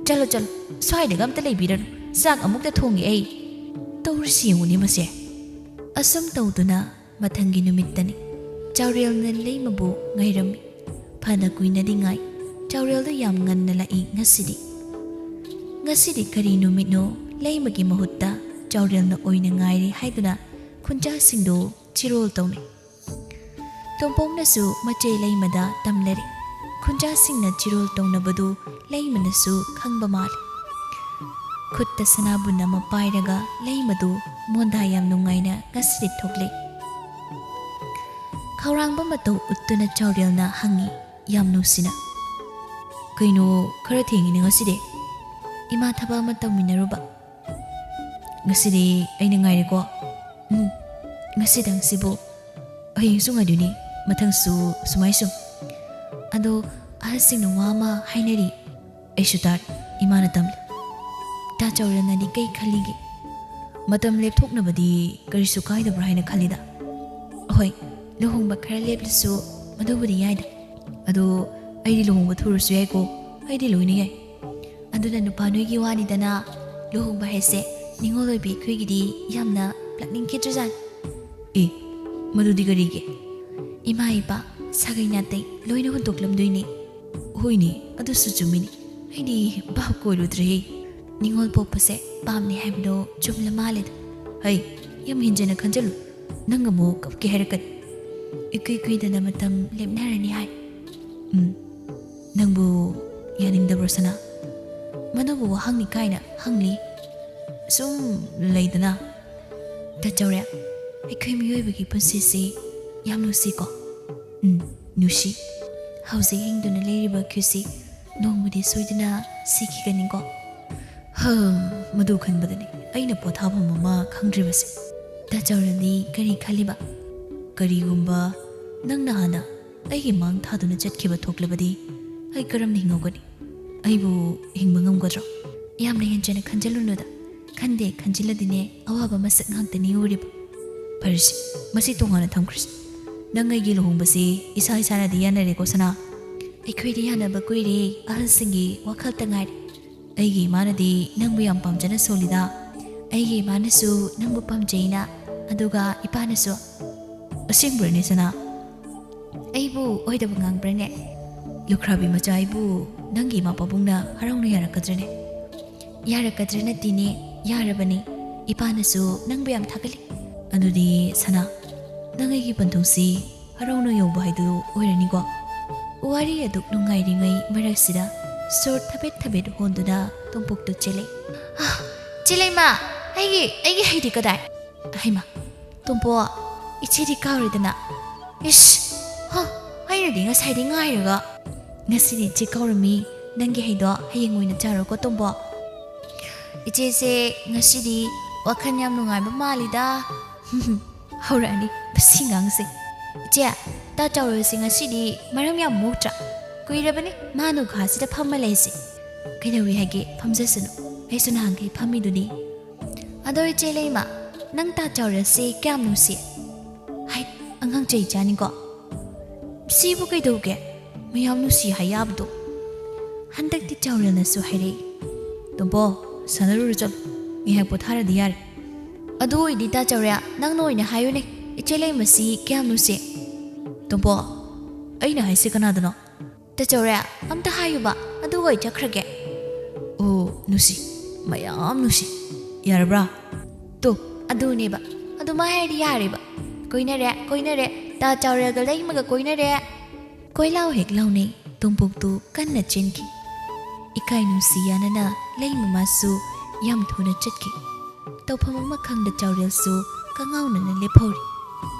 ꯆꯠꯂꯣ, ꯆꯠꯂꯣ, ꯁ꯭ꯋꯥꯏꯗꯒ ꯑꯝꯇ ꯂꯩꯕꯤꯔꯅꯨ꯫ ꯆꯥꯛ ꯑꯃꯨꯛꯇ ꯊꯣꯡꯒꯦ ꯑꯩ꯫ ꯇꯧꯔꯤꯁꯤ ꯌꯦꯡꯉꯨꯅꯦ ꯃꯁꯦ꯫" ꯑꯁꯨꯝ ꯇꯧꯗꯨꯅ ꯃꯊꯪꯒꯤ ꯅꯨꯃꯤꯠꯇꯅꯤ ꯆꯥꯎꯔꯦꯜꯅ ꯂꯩꯃꯕꯨ ꯉꯥꯏꯔꯝꯃꯤ꯫ ꯐꯅ ꯀꯨꯏꯅꯗꯤ ꯉꯥꯏ꯫ ꯆꯥꯎꯔꯦꯜꯗꯨ ꯌꯥꯝ ꯉꯟꯅ ꯂꯥꯛꯏ ꯉꯁꯤꯗꯤ꯫ ꯉꯁꯤꯗꯤ ꯀꯔꯤ ꯅꯨꯃꯤꯠꯅꯣ? ꯂꯩꯃꯒꯤ ꯃꯍꯨꯠꯇ ꯆꯥꯎꯔꯦꯜꯅ ꯑꯣꯏꯅ ꯉꯥꯏꯔꯦ ꯍꯥꯏꯗꯨꯅ ꯈꯨꯟꯖꯥꯁꯤꯡꯗꯨ ꯆꯤꯔꯣꯜ ꯇꯧꯅꯩ꯫ ꯇꯣꯝꯄꯣꯛꯅꯁꯨ ꯃꯆꯦ ꯂꯩꯃꯗ ꯇꯝꯂꯔꯦ꯫ ꯈꯨꯟꯖꯥꯁꯤꯡꯅ ꯆꯤꯔꯣꯜ ꯇꯧꯅꯕꯗꯨ ꯂꯩꯃꯅꯁꯨ ꯈꯪꯕ ꯃꯥꯜꯂꯤ꯫ ꯈꯨꯠꯇ ꯁꯅꯥꯕꯨꯟ ꯑꯃ ꯄꯥꯏꯔꯒ ꯂꯩꯃꯗꯨ ꯃꯣꯟꯗꯥ ꯌꯥꯝ ꯅꯨꯡꯉꯥꯏꯅ ꯉꯁꯤꯗꯤ ꯊꯣꯛꯂꯦ꯫ ꯈꯧꯔꯥꯡꯕ ꯃꯇꯧ ꯎꯠꯇꯨꯅ ꯆꯥꯎꯔꯦꯜꯅ ꯍꯪꯉꯤ ꯌꯥꯝ ꯅꯨꯡꯁꯤꯅ꯫ "ꯀꯩꯅꯣ, ꯈꯔ ꯊꯦꯡꯉꯤꯅꯦ ꯉꯁꯤꯗꯤ?" "ꯏꯃꯥ ꯊꯕꯛ ꯑꯃ ꯇꯧꯃꯤꯟꯅꯔꯨꯕ꯫" "ꯉꯁꯤꯗꯤ ꯑꯩꯅ ꯉꯥꯏꯔꯦꯀꯣ?" "ꯎꯝ, ꯉꯁꯤꯗꯪꯁꯤꯕꯨ꯫ ꯍꯌꯦꯡꯁꯨ ꯉꯥꯏꯗꯣꯏꯅꯤ, ꯃꯊꯪꯁꯨ ꯁꯨꯃꯥꯏ ꯁꯨꯝ꯫ ꯑꯗꯣ ꯑꯍꯜꯁꯤꯡꯅ ꯋꯥ ꯑꯃ ꯍꯥꯏꯅꯔꯤ, ꯑꯩꯁꯨ ꯇꯥꯔꯦ꯫ ꯏꯃꯥꯅ ꯇꯝꯂꯤ꯫ ꯇꯥ ꯆꯧꯔꯦꯜꯅꯗꯤ ꯀꯩ ꯈꯜꯂꯤꯒꯦ? ꯃꯇꯝ ꯂꯦꯞꯊꯣꯛꯅꯕꯗꯤ ꯀꯔꯤꯁꯨ ꯀꯥꯏꯗꯕ꯭ꯔꯥ ꯍꯥꯏꯅ ꯈꯜꯂꯤꯗ꯫ ꯍꯣꯏ, ꯂꯨꯍꯣꯡꯕ ꯈꯔ ꯂꯦꯞꯂꯁꯨ ꯃꯗꯨꯕꯨꯗꯤ ꯌꯥꯏꯗ꯫ ꯑꯗꯣ ꯑꯩꯗꯤ ꯂꯨꯍꯣꯡꯕ ꯊꯨꯔꯁꯨ ꯌꯥꯏꯀꯣ, ꯑꯩꯗꯤ ꯂꯣꯏꯅ ꯌꯥꯏ꯫ ꯑꯗꯨꯅ ꯅꯨꯄꯥ ꯅꯣꯏꯒꯤ ꯋꯥꯅꯤꯗꯅ, ꯂꯨꯍꯣꯡꯕ ꯍꯥꯏꯁꯦ ꯅꯤꯉꯣꯜ ꯑꯣꯏꯕꯤ ꯑꯩꯈꯣꯏꯒꯤꯗꯤ ꯌꯥꯝꯅ ꯂꯥꯛꯅꯤꯡꯈꯤꯗ꯭ꯔꯖꯥꯠꯅꯤ꯫ ꯑꯦ, ꯃꯗꯨꯗꯤ ꯀꯔꯤꯒꯤ? ꯏꯃꯥ ꯏꯄꯥ, ꯁꯥꯒꯩ ꯅꯥꯇꯩ ꯂꯣꯏꯅ ꯍꯨꯟꯗꯣꯛꯂꯝꯗꯣꯏꯅꯦ꯫ ꯍꯣꯏꯅꯦ, ꯑꯗꯨꯁꯨ ꯆꯨꯝꯃꯤꯅꯦ꯫ ꯑꯩꯗꯤ ꯚꯥꯞ ꯀꯣꯏꯔꯨꯗ꯭ꯔꯦꯍꯦ꯫ ꯅꯤꯉꯣꯜ ꯄꯣꯛꯄꯁꯦ ꯄꯥꯞꯅꯤ ꯍꯥꯏꯕꯗꯣ ꯆꯨꯝꯂ ꯃꯥꯜꯂꯦꯗ꯫ ꯍꯩ, ꯌꯥꯝ ꯍꯦꯟꯖꯅ ꯈꯟꯖꯜꯂꯨ꯫ ꯅꯪ ꯑꯃꯨꯛ ꯀꯞꯀꯦ ꯍꯥꯏꯔꯛꯀꯅꯤ꯫ ꯏꯀꯨꯏ ꯀꯨꯏꯗꯅ ꯃꯇꯝ ꯂꯦꯞꯅꯔꯅꯤ ꯍꯥꯏ꯫ ꯎꯝ, ꯅꯪꯕꯨ ꯌꯥꯅꯤꯡꯗꯕ꯭ꯔꯣ, ꯁꯅꯥ? ꯃꯗꯨꯕꯨ ꯋꯥꯍꯪꯅꯤ ꯀꯥꯏꯅ ꯍꯪꯂꯤ꯫ ꯁꯨꯝ ꯂꯩꯗꯅ꯫ ꯇꯥ ꯆꯧꯔꯦꯜ, ꯑꯩꯈꯣꯏ ꯃꯤꯑꯣꯏꯕꯒꯤ ꯄꯨꯟꯁꯤꯁꯤ ꯌꯥꯝ ꯅꯨꯡꯁꯤꯀꯣ? ꯎꯝ, ꯅꯨꯡꯁꯤ꯫ ꯍꯧꯖꯤꯛ ꯍꯤꯡꯗꯨꯅ ꯂꯩꯔꯤꯕ ꯑꯩꯈꯣꯏꯁꯤ ꯅꯣꯡꯃꯗꯤ ꯁꯣꯏꯗꯅ ꯁꯤꯈꯤꯒꯅꯤꯀꯣ? ꯍꯝ, ꯃꯗꯨ ꯈꯟꯕꯗꯅꯤ ꯑꯩꯅ ꯄꯣꯊꯥꯐꯝ ꯑꯃ ꯈꯪꯗ꯭ꯔꯤꯕꯁꯦ꯫ ꯇꯥ ꯆꯧꯔꯦꯜꯗꯤ ꯀꯔꯤ ꯈꯜꯂꯤꯕ? ꯀꯔꯤꯒꯨꯝꯕ ꯅꯪꯅ ꯍꯥꯟꯅ ꯑꯩꯒꯤ ꯃꯥꯡ ꯊꯥꯗꯨꯅ ꯆꯠꯈꯤꯕ ꯊꯣꯛꯂꯕꯗꯤ ꯑꯩ ꯀꯔꯝꯅ ꯍꯤꯡꯍꯧꯒꯅꯤ? ꯑꯩꯕꯨ ꯍꯤꯡꯕ ꯉꯝꯒꯗ꯭ꯔꯣ? ꯌꯥꯝꯅ ꯍꯦꯟꯖꯅ ꯈꯟꯖꯤꯜꯂꯨꯅꯨꯗ꯫ ꯈꯟꯗꯦ ꯈꯟꯖꯤꯜꯂꯗꯤꯅꯦ, ꯑꯋꯥꯕ ꯃꯁꯛ ꯉꯥꯛꯇꯅꯤ ꯎꯔꯤꯕ꯫ ꯐꯔꯦꯁꯦ, ꯃꯁꯤ ꯇꯣꯉꯥꯟꯅ ꯊꯝꯈ꯭ꯔꯁꯤ꯫ ꯅꯪ ꯑꯩꯒꯤ ꯂꯨꯍꯣꯡꯕꯁꯤ ꯏꯁꯥ ꯏꯁꯥꯅꯗꯤ ꯌꯥꯅꯔꯦꯀꯣ, ꯁꯅꯥ? ꯑꯩꯈꯣꯏꯗꯤ ꯌꯥꯅꯕ ꯀꯨꯏꯔꯦ, ꯑꯍꯜꯁꯤꯡꯒꯤ ꯋꯥꯈꯜꯇ ꯉꯥꯏꯔꯦ꯫ ꯑꯩꯒꯤ ꯏꯃꯥꯅꯗꯤ ꯅꯪꯕꯨ ꯌꯥꯝ ꯄꯥꯝꯖꯅ ꯁꯣꯜꯂꯤꯗ꯫ ꯑꯩꯒꯤ ꯏꯃꯥꯅꯁꯨ ꯅꯪꯕꯨ ꯄꯥꯝꯖꯩꯅ, ꯑꯗꯨꯒ ꯏꯄꯥꯅꯁꯨ꯫ ꯑꯁꯦꯡꯕ꯭ꯔꯅꯦ, ꯁꯅꯥ? ꯑꯩꯕꯨ ꯑꯣꯏꯗꯕ ꯉꯥꯡꯕ꯭ꯔꯅꯦ? ꯂꯨꯈ꯭ꯔꯥꯕꯤ ꯃꯆꯥ, ꯑꯩꯕꯨ ꯅꯪꯒꯤ ꯏꯃꯥ ꯄꯥꯕꯨꯡꯅ ꯍꯔꯥꯎꯅ ꯌꯥꯔꯛꯀꯗ꯭ꯔꯅꯦ? ꯌꯥꯔꯛꯀꯗ꯭ꯔ ꯅꯠꯇꯦꯅꯦ, ꯌꯥꯔꯕꯅꯤ꯫ ꯏꯄꯥꯅꯁꯨ ꯅꯪꯕꯨ ꯌꯥꯝ ꯊꯥꯒꯠꯂꯤ꯫ ꯑꯗꯨꯗꯤ ꯁꯅꯥ, ꯅꯪ ꯑꯩꯒꯤ ꯄꯟꯊꯨꯡꯁꯤ ꯍꯔꯥꯎꯅ ꯌꯧꯕ ꯍꯥꯏꯗꯨ ꯑꯣꯏꯔꯅꯤꯀꯣ? ꯋꯥꯔꯤ ꯑꯗꯨꯛ ꯅꯨꯡꯉꯥꯏꯔꯤꯉꯩ ꯃꯔꯛꯁꯤꯗ ꯁꯣꯔ ꯊꯕꯦꯠ ꯊꯕꯦꯠ ꯍꯣꯟꯗꯨꯅ ꯇꯣꯝꯄꯣꯛꯇꯨ ꯆꯦꯜꯂꯦ꯫ "ꯑꯥ, ꯆꯦ ꯂꯩꯃ, ꯑꯩꯒꯤ, ꯑꯩꯒꯤ ꯍꯩꯗꯤ ꯀꯗꯥꯏ?" ꯍꯩꯃꯥ, ꯇꯣꯝꯄꯣꯛ, ꯏꯆꯦꯗꯤ ꯀꯥꯎꯔꯦꯗꯅ꯫ ꯏꯁ, ꯍ, ꯑꯩꯅꯗꯤ ꯉꯁꯥꯏꯗꯤ ꯉꯥꯏꯔꯒ꯫ ꯉꯁꯤꯗꯤ ꯏꯆꯦ ꯀꯥꯎꯔꯝꯃꯤ, ꯅꯪꯒꯤ ꯍꯩꯗꯣ ꯍꯌꯦꯡ ꯑꯣꯏꯅ ꯆꯥꯔꯣꯀꯣ, ꯇꯣꯝꯄꯣꯛ꯫ ꯏꯆꯦꯁꯦ ꯉꯁꯤꯗꯤ ꯋꯥꯈꯜ ꯌꯥꯝ ꯅꯨꯡꯉꯥꯏꯕ ꯃꯥꯜꯂꯤꯗ꯫ ꯍꯧꯔꯛꯑꯅꯤ ꯃꯁꯤ ꯉꯥꯡꯁꯦ꯫ ꯏꯆꯦ, ꯇꯥ ꯆꯥꯎꯔꯦꯜꯁꯦ ꯉꯁꯤꯗꯤ ꯃꯔꯝ ꯌꯥꯝ ꯃꯣꯛꯇ꯭ꯔꯥ? ꯀꯨꯏꯔꯕꯅꯤ ꯃꯥ ꯅꯨꯡꯈꯥꯁꯤꯗ ꯐꯝꯃ ꯂꯩꯁꯦ꯫ "ꯀꯩꯗꯧꯏ ꯍꯥꯏꯒꯦ? ꯐꯝꯖꯁꯅꯨ꯫ ꯑꯩꯁꯨ ꯅꯍꯥꯟꯈꯩ ꯐꯝꯃꯤꯗꯨꯗꯤ꯫" "ꯑꯗꯣ ꯏꯆꯦ ꯂꯩꯃ, ꯅꯪ ꯇꯥ ꯆꯥꯎꯔꯦꯜꯁꯦ ꯀꯌꯥꯝ ꯅꯨꯡꯁꯤ?" "ꯍꯥꯏ, ꯑꯉꯥꯡ ꯆꯩ ꯆꯥꯅꯤꯀꯣ꯫ ꯁꯤꯕꯨ ꯀꯩꯗꯧꯒꯦ? ꯃꯌꯥꯝ ꯅꯨꯡꯁꯤ ꯍꯥꯏ ꯌꯥꯕꯗꯣ꯫" ꯍꯟꯗꯛꯇꯤ ꯆꯥꯎꯔꯦꯜꯅꯁꯨ ꯍꯥꯏꯔꯛꯏ, "ꯇꯣꯝꯕꯣ, ꯁꯥꯟꯅꯔꯨꯔꯣ ꯆꯠꯂꯣ꯫ ꯉꯥꯏꯍꯥꯛ ꯄꯣꯊꯥꯔꯗꯤ ꯌꯥꯔꯦ꯫" "ꯑꯗꯨ ꯑꯣꯏꯗꯤ ꯇꯥ ꯆꯥꯎꯔꯦꯜ, ꯅꯪꯅ ꯑꯣꯏꯅ ꯍꯥꯏꯌꯨꯅꯦ, ꯏꯆꯦ ꯂꯩꯃꯁꯤ ꯀꯌꯥꯝ ꯅꯨꯡꯁꯤ?" "ꯇꯣꯝꯕꯣ, ꯑꯩꯅ ꯍꯥꯏꯁꯦ ꯀꯅꯥꯗꯅꯣ?" "ꯇꯥ ꯆꯥꯎꯔꯦꯜ, ꯑꯝꯇ ꯍꯥꯏꯌꯨꯕ, ꯑꯗꯨꯒ ꯑꯩ ꯆꯠꯈ꯭ꯔꯒꯦ꯫" "ꯑꯣ, ꯅꯨꯡꯁꯤ, ꯃꯌꯥꯝ ꯅꯨꯡꯁꯤ꯫ ꯌꯥꯔꯕ꯭ꯔꯥ?" "ꯇꯣ, ꯑꯗꯨꯅꯦꯕ꯫ ꯑꯗꯨꯃꯥꯏ ꯍꯥꯏꯔꯗꯤ ꯌꯥꯔꯦꯕ꯫ ꯀꯣꯏꯅꯔꯦ, ꯀꯣꯏꯅꯔꯦ, ꯇꯥ ꯆꯥꯎꯔꯦꯜꯒ ꯂꯩꯃꯒ ꯀꯣꯏꯅꯔꯦ꯫" ꯀꯣꯏꯂꯥꯎ ꯍꯦꯛ ꯂꯥꯎꯅꯩ꯫ ꯇꯣꯝꯄꯣꯛꯇꯨ ꯀꯟꯅ ꯆꯦꯟꯈꯤ꯫ ꯏꯀꯥꯏ ꯅꯨꯡꯁꯤ ꯌꯥꯅꯅ ꯂꯩꯃ ꯃꯥꯁꯨ ꯌꯥꯝ ꯊꯨꯅ ꯆꯠꯈꯤ꯫ ꯇꯧꯐꯝ ꯑꯃ ꯈꯪꯗ ꯆꯥꯎꯔꯦꯜꯁꯨ ꯀꯉꯥꯎꯅꯅ ꯂꯦꯞꯍꯧꯔꯤ꯫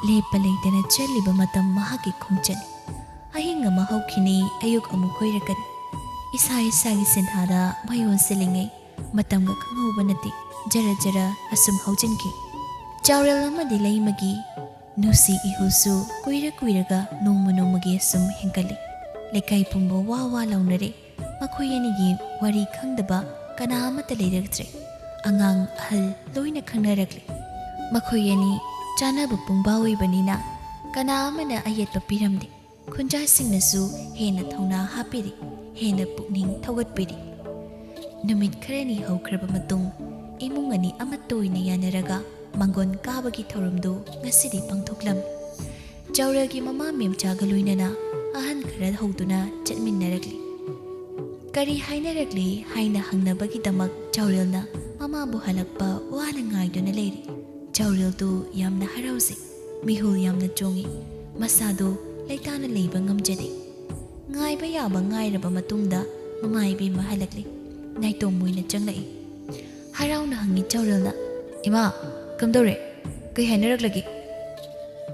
ꯂꯦꯞꯄ ꯂꯩꯇꯅ ꯆꯦꯜꯂꯤꯕ ꯃꯇꯝ ꯃꯍꯥꯛꯀꯤ ꯈꯣꯡꯆꯠꯅꯤ꯫ ꯑꯍꯤꯡ ꯑꯃ ꯍꯧꯈꯤꯅꯤ, ꯑꯌꯨꯛ ꯑꯃꯨꯛ ꯀꯣꯏꯔꯛꯀꯅꯤ꯫ ꯏꯁꯥ ꯏꯁꯥꯒꯤ ꯁꯦꯟꯊꯥꯗ ꯃꯩ ꯑꯣꯟꯁꯤꯜꯂꯤꯉꯩ ꯃꯇꯝꯒ ꯈꯪꯍꯧꯕ ꯅꯠꯇꯦ, ꯖꯔ ꯖꯔ ꯑꯁꯨꯝ ꯍꯧꯖꯤꯟꯈꯤ꯫ ꯆꯥꯎꯔꯦꯜ ꯑꯃꯗꯤ ꯂꯩꯃꯒꯤ ꯅꯨꯡꯁꯤ ꯏꯍꯨꯜꯁꯨ ꯀꯨꯏꯔ ꯀꯨꯏꯔꯒ ꯅꯣꯡꯃ ꯅꯣꯡꯃꯒꯤ ꯑꯁꯨꯝ ꯍꯦꯟꯒꯠꯂꯤ꯫ ꯂꯩꯀꯥꯏ ꯄꯨꯝꯕ ꯋꯥ ꯋꯥ ꯂꯥꯎꯅꯔꯦ꯫ ꯃꯈꯣꯏ ꯑꯅꯤꯒꯤ ꯋꯥꯔꯤ ꯈꯪꯗꯕ ꯀꯅꯥ ꯑꯃꯠꯇ ꯂꯩꯔꯛꯇ꯭ꯔꯦ꯫ ꯑꯉꯥꯡ ꯑꯍꯜ ꯂꯣꯏꯅ ꯈꯪꯅꯔꯛꯂꯦ꯫ ꯃꯈꯣꯏ ꯑꯅꯤ ꯆꯥꯟꯅꯕ ꯄꯨꯡꯕꯥ ꯑꯣꯏꯕꯅꯤꯅ ꯀꯅꯥ ꯑꯃꯅ ꯑꯌꯦꯠꯄ ꯄꯤꯔꯝꯗꯦ꯫ ꯈꯨꯟꯖꯥꯁꯤꯡꯅꯁꯨ ꯍꯦꯟꯅ ꯊꯧꯅꯥ ꯍꯥꯞꯄꯤꯔꯤ, ꯍꯦꯟꯅ ꯄꯨꯛꯅꯤꯡ ꯊꯧꯒꯠꯄꯤꯔꯤ꯫ ꯅꯨꯃꯤꯠ ꯈꯔꯅꯤ ꯍꯧꯈ꯭ꯔꯕ ꯃꯇꯨꯡ, ꯏꯃꯨꯡ ꯑꯅꯤ ꯑꯃꯠꯇ ꯑꯣꯏꯅ ꯌꯥꯅꯔꯒ ꯃꯥꯡꯒꯣꯟ ꯀꯥꯕꯒꯤ ꯊꯧꯔꯝꯗꯨ ꯉꯁꯤꯗꯤ ꯄꯥꯡꯊꯣꯛꯂꯝꯃꯤ꯫ ꯆꯥꯎꯔꯦꯜꯒꯤ ꯃꯃꯥ ꯃꯦꯝꯆꯥꯒ ꯂꯣꯏꯅꯅ ꯑꯍꯟ ꯈꯔ ꯍꯧꯗꯨꯅ ꯆꯠꯃꯤꯟꯅꯔꯛꯂꯤ꯫ ꯀꯔꯤ ꯍꯥꯏꯅꯔꯛꯂꯤ ꯍꯥꯏꯅ ꯍꯪꯅꯕꯒꯤꯗꯃꯛ ꯆꯥꯎꯔꯦꯜꯅ ꯃꯃꯥꯕꯨ ꯍꯜꯂꯛꯄ ꯋꯥꯅ ꯉꯥꯏꯗꯨꯅ ꯂꯩꯔꯤ꯫ ꯆꯥꯎꯔꯦꯜꯗꯨ ꯌꯥꯝꯅ ꯍꯔꯥꯎꯖꯩ꯫ ꯃꯤꯍꯨꯜ ꯌꯥꯝꯅ ꯆꯣꯡꯏ꯫ ꯃꯁꯥꯗꯨ ꯂꯩꯇꯥꯅ ꯂꯩꯕ ꯉꯝꯖꯗꯦ꯫ ꯉꯥꯏꯕ ꯌꯥꯕ ꯉꯥꯏꯔꯕ ꯃꯇꯨꯡꯗ ꯃꯃꯥ ꯏꯕꯦꯝꯃ ꯍꯜꯂꯛꯂꯦ꯫ ꯅꯥꯏꯇꯣꯝ ꯑꯣꯏꯅ ꯆꯪꯂꯛꯏ꯫ ꯍꯔꯥꯎꯅ ꯍꯪꯉꯤ ꯆꯥꯎꯔꯦꯜꯅ, "ꯏꯃꯥ, ꯀꯝꯗꯧꯔꯦ? ꯀꯩ ꯍꯥꯏꯅꯔꯛꯂꯒꯦ?"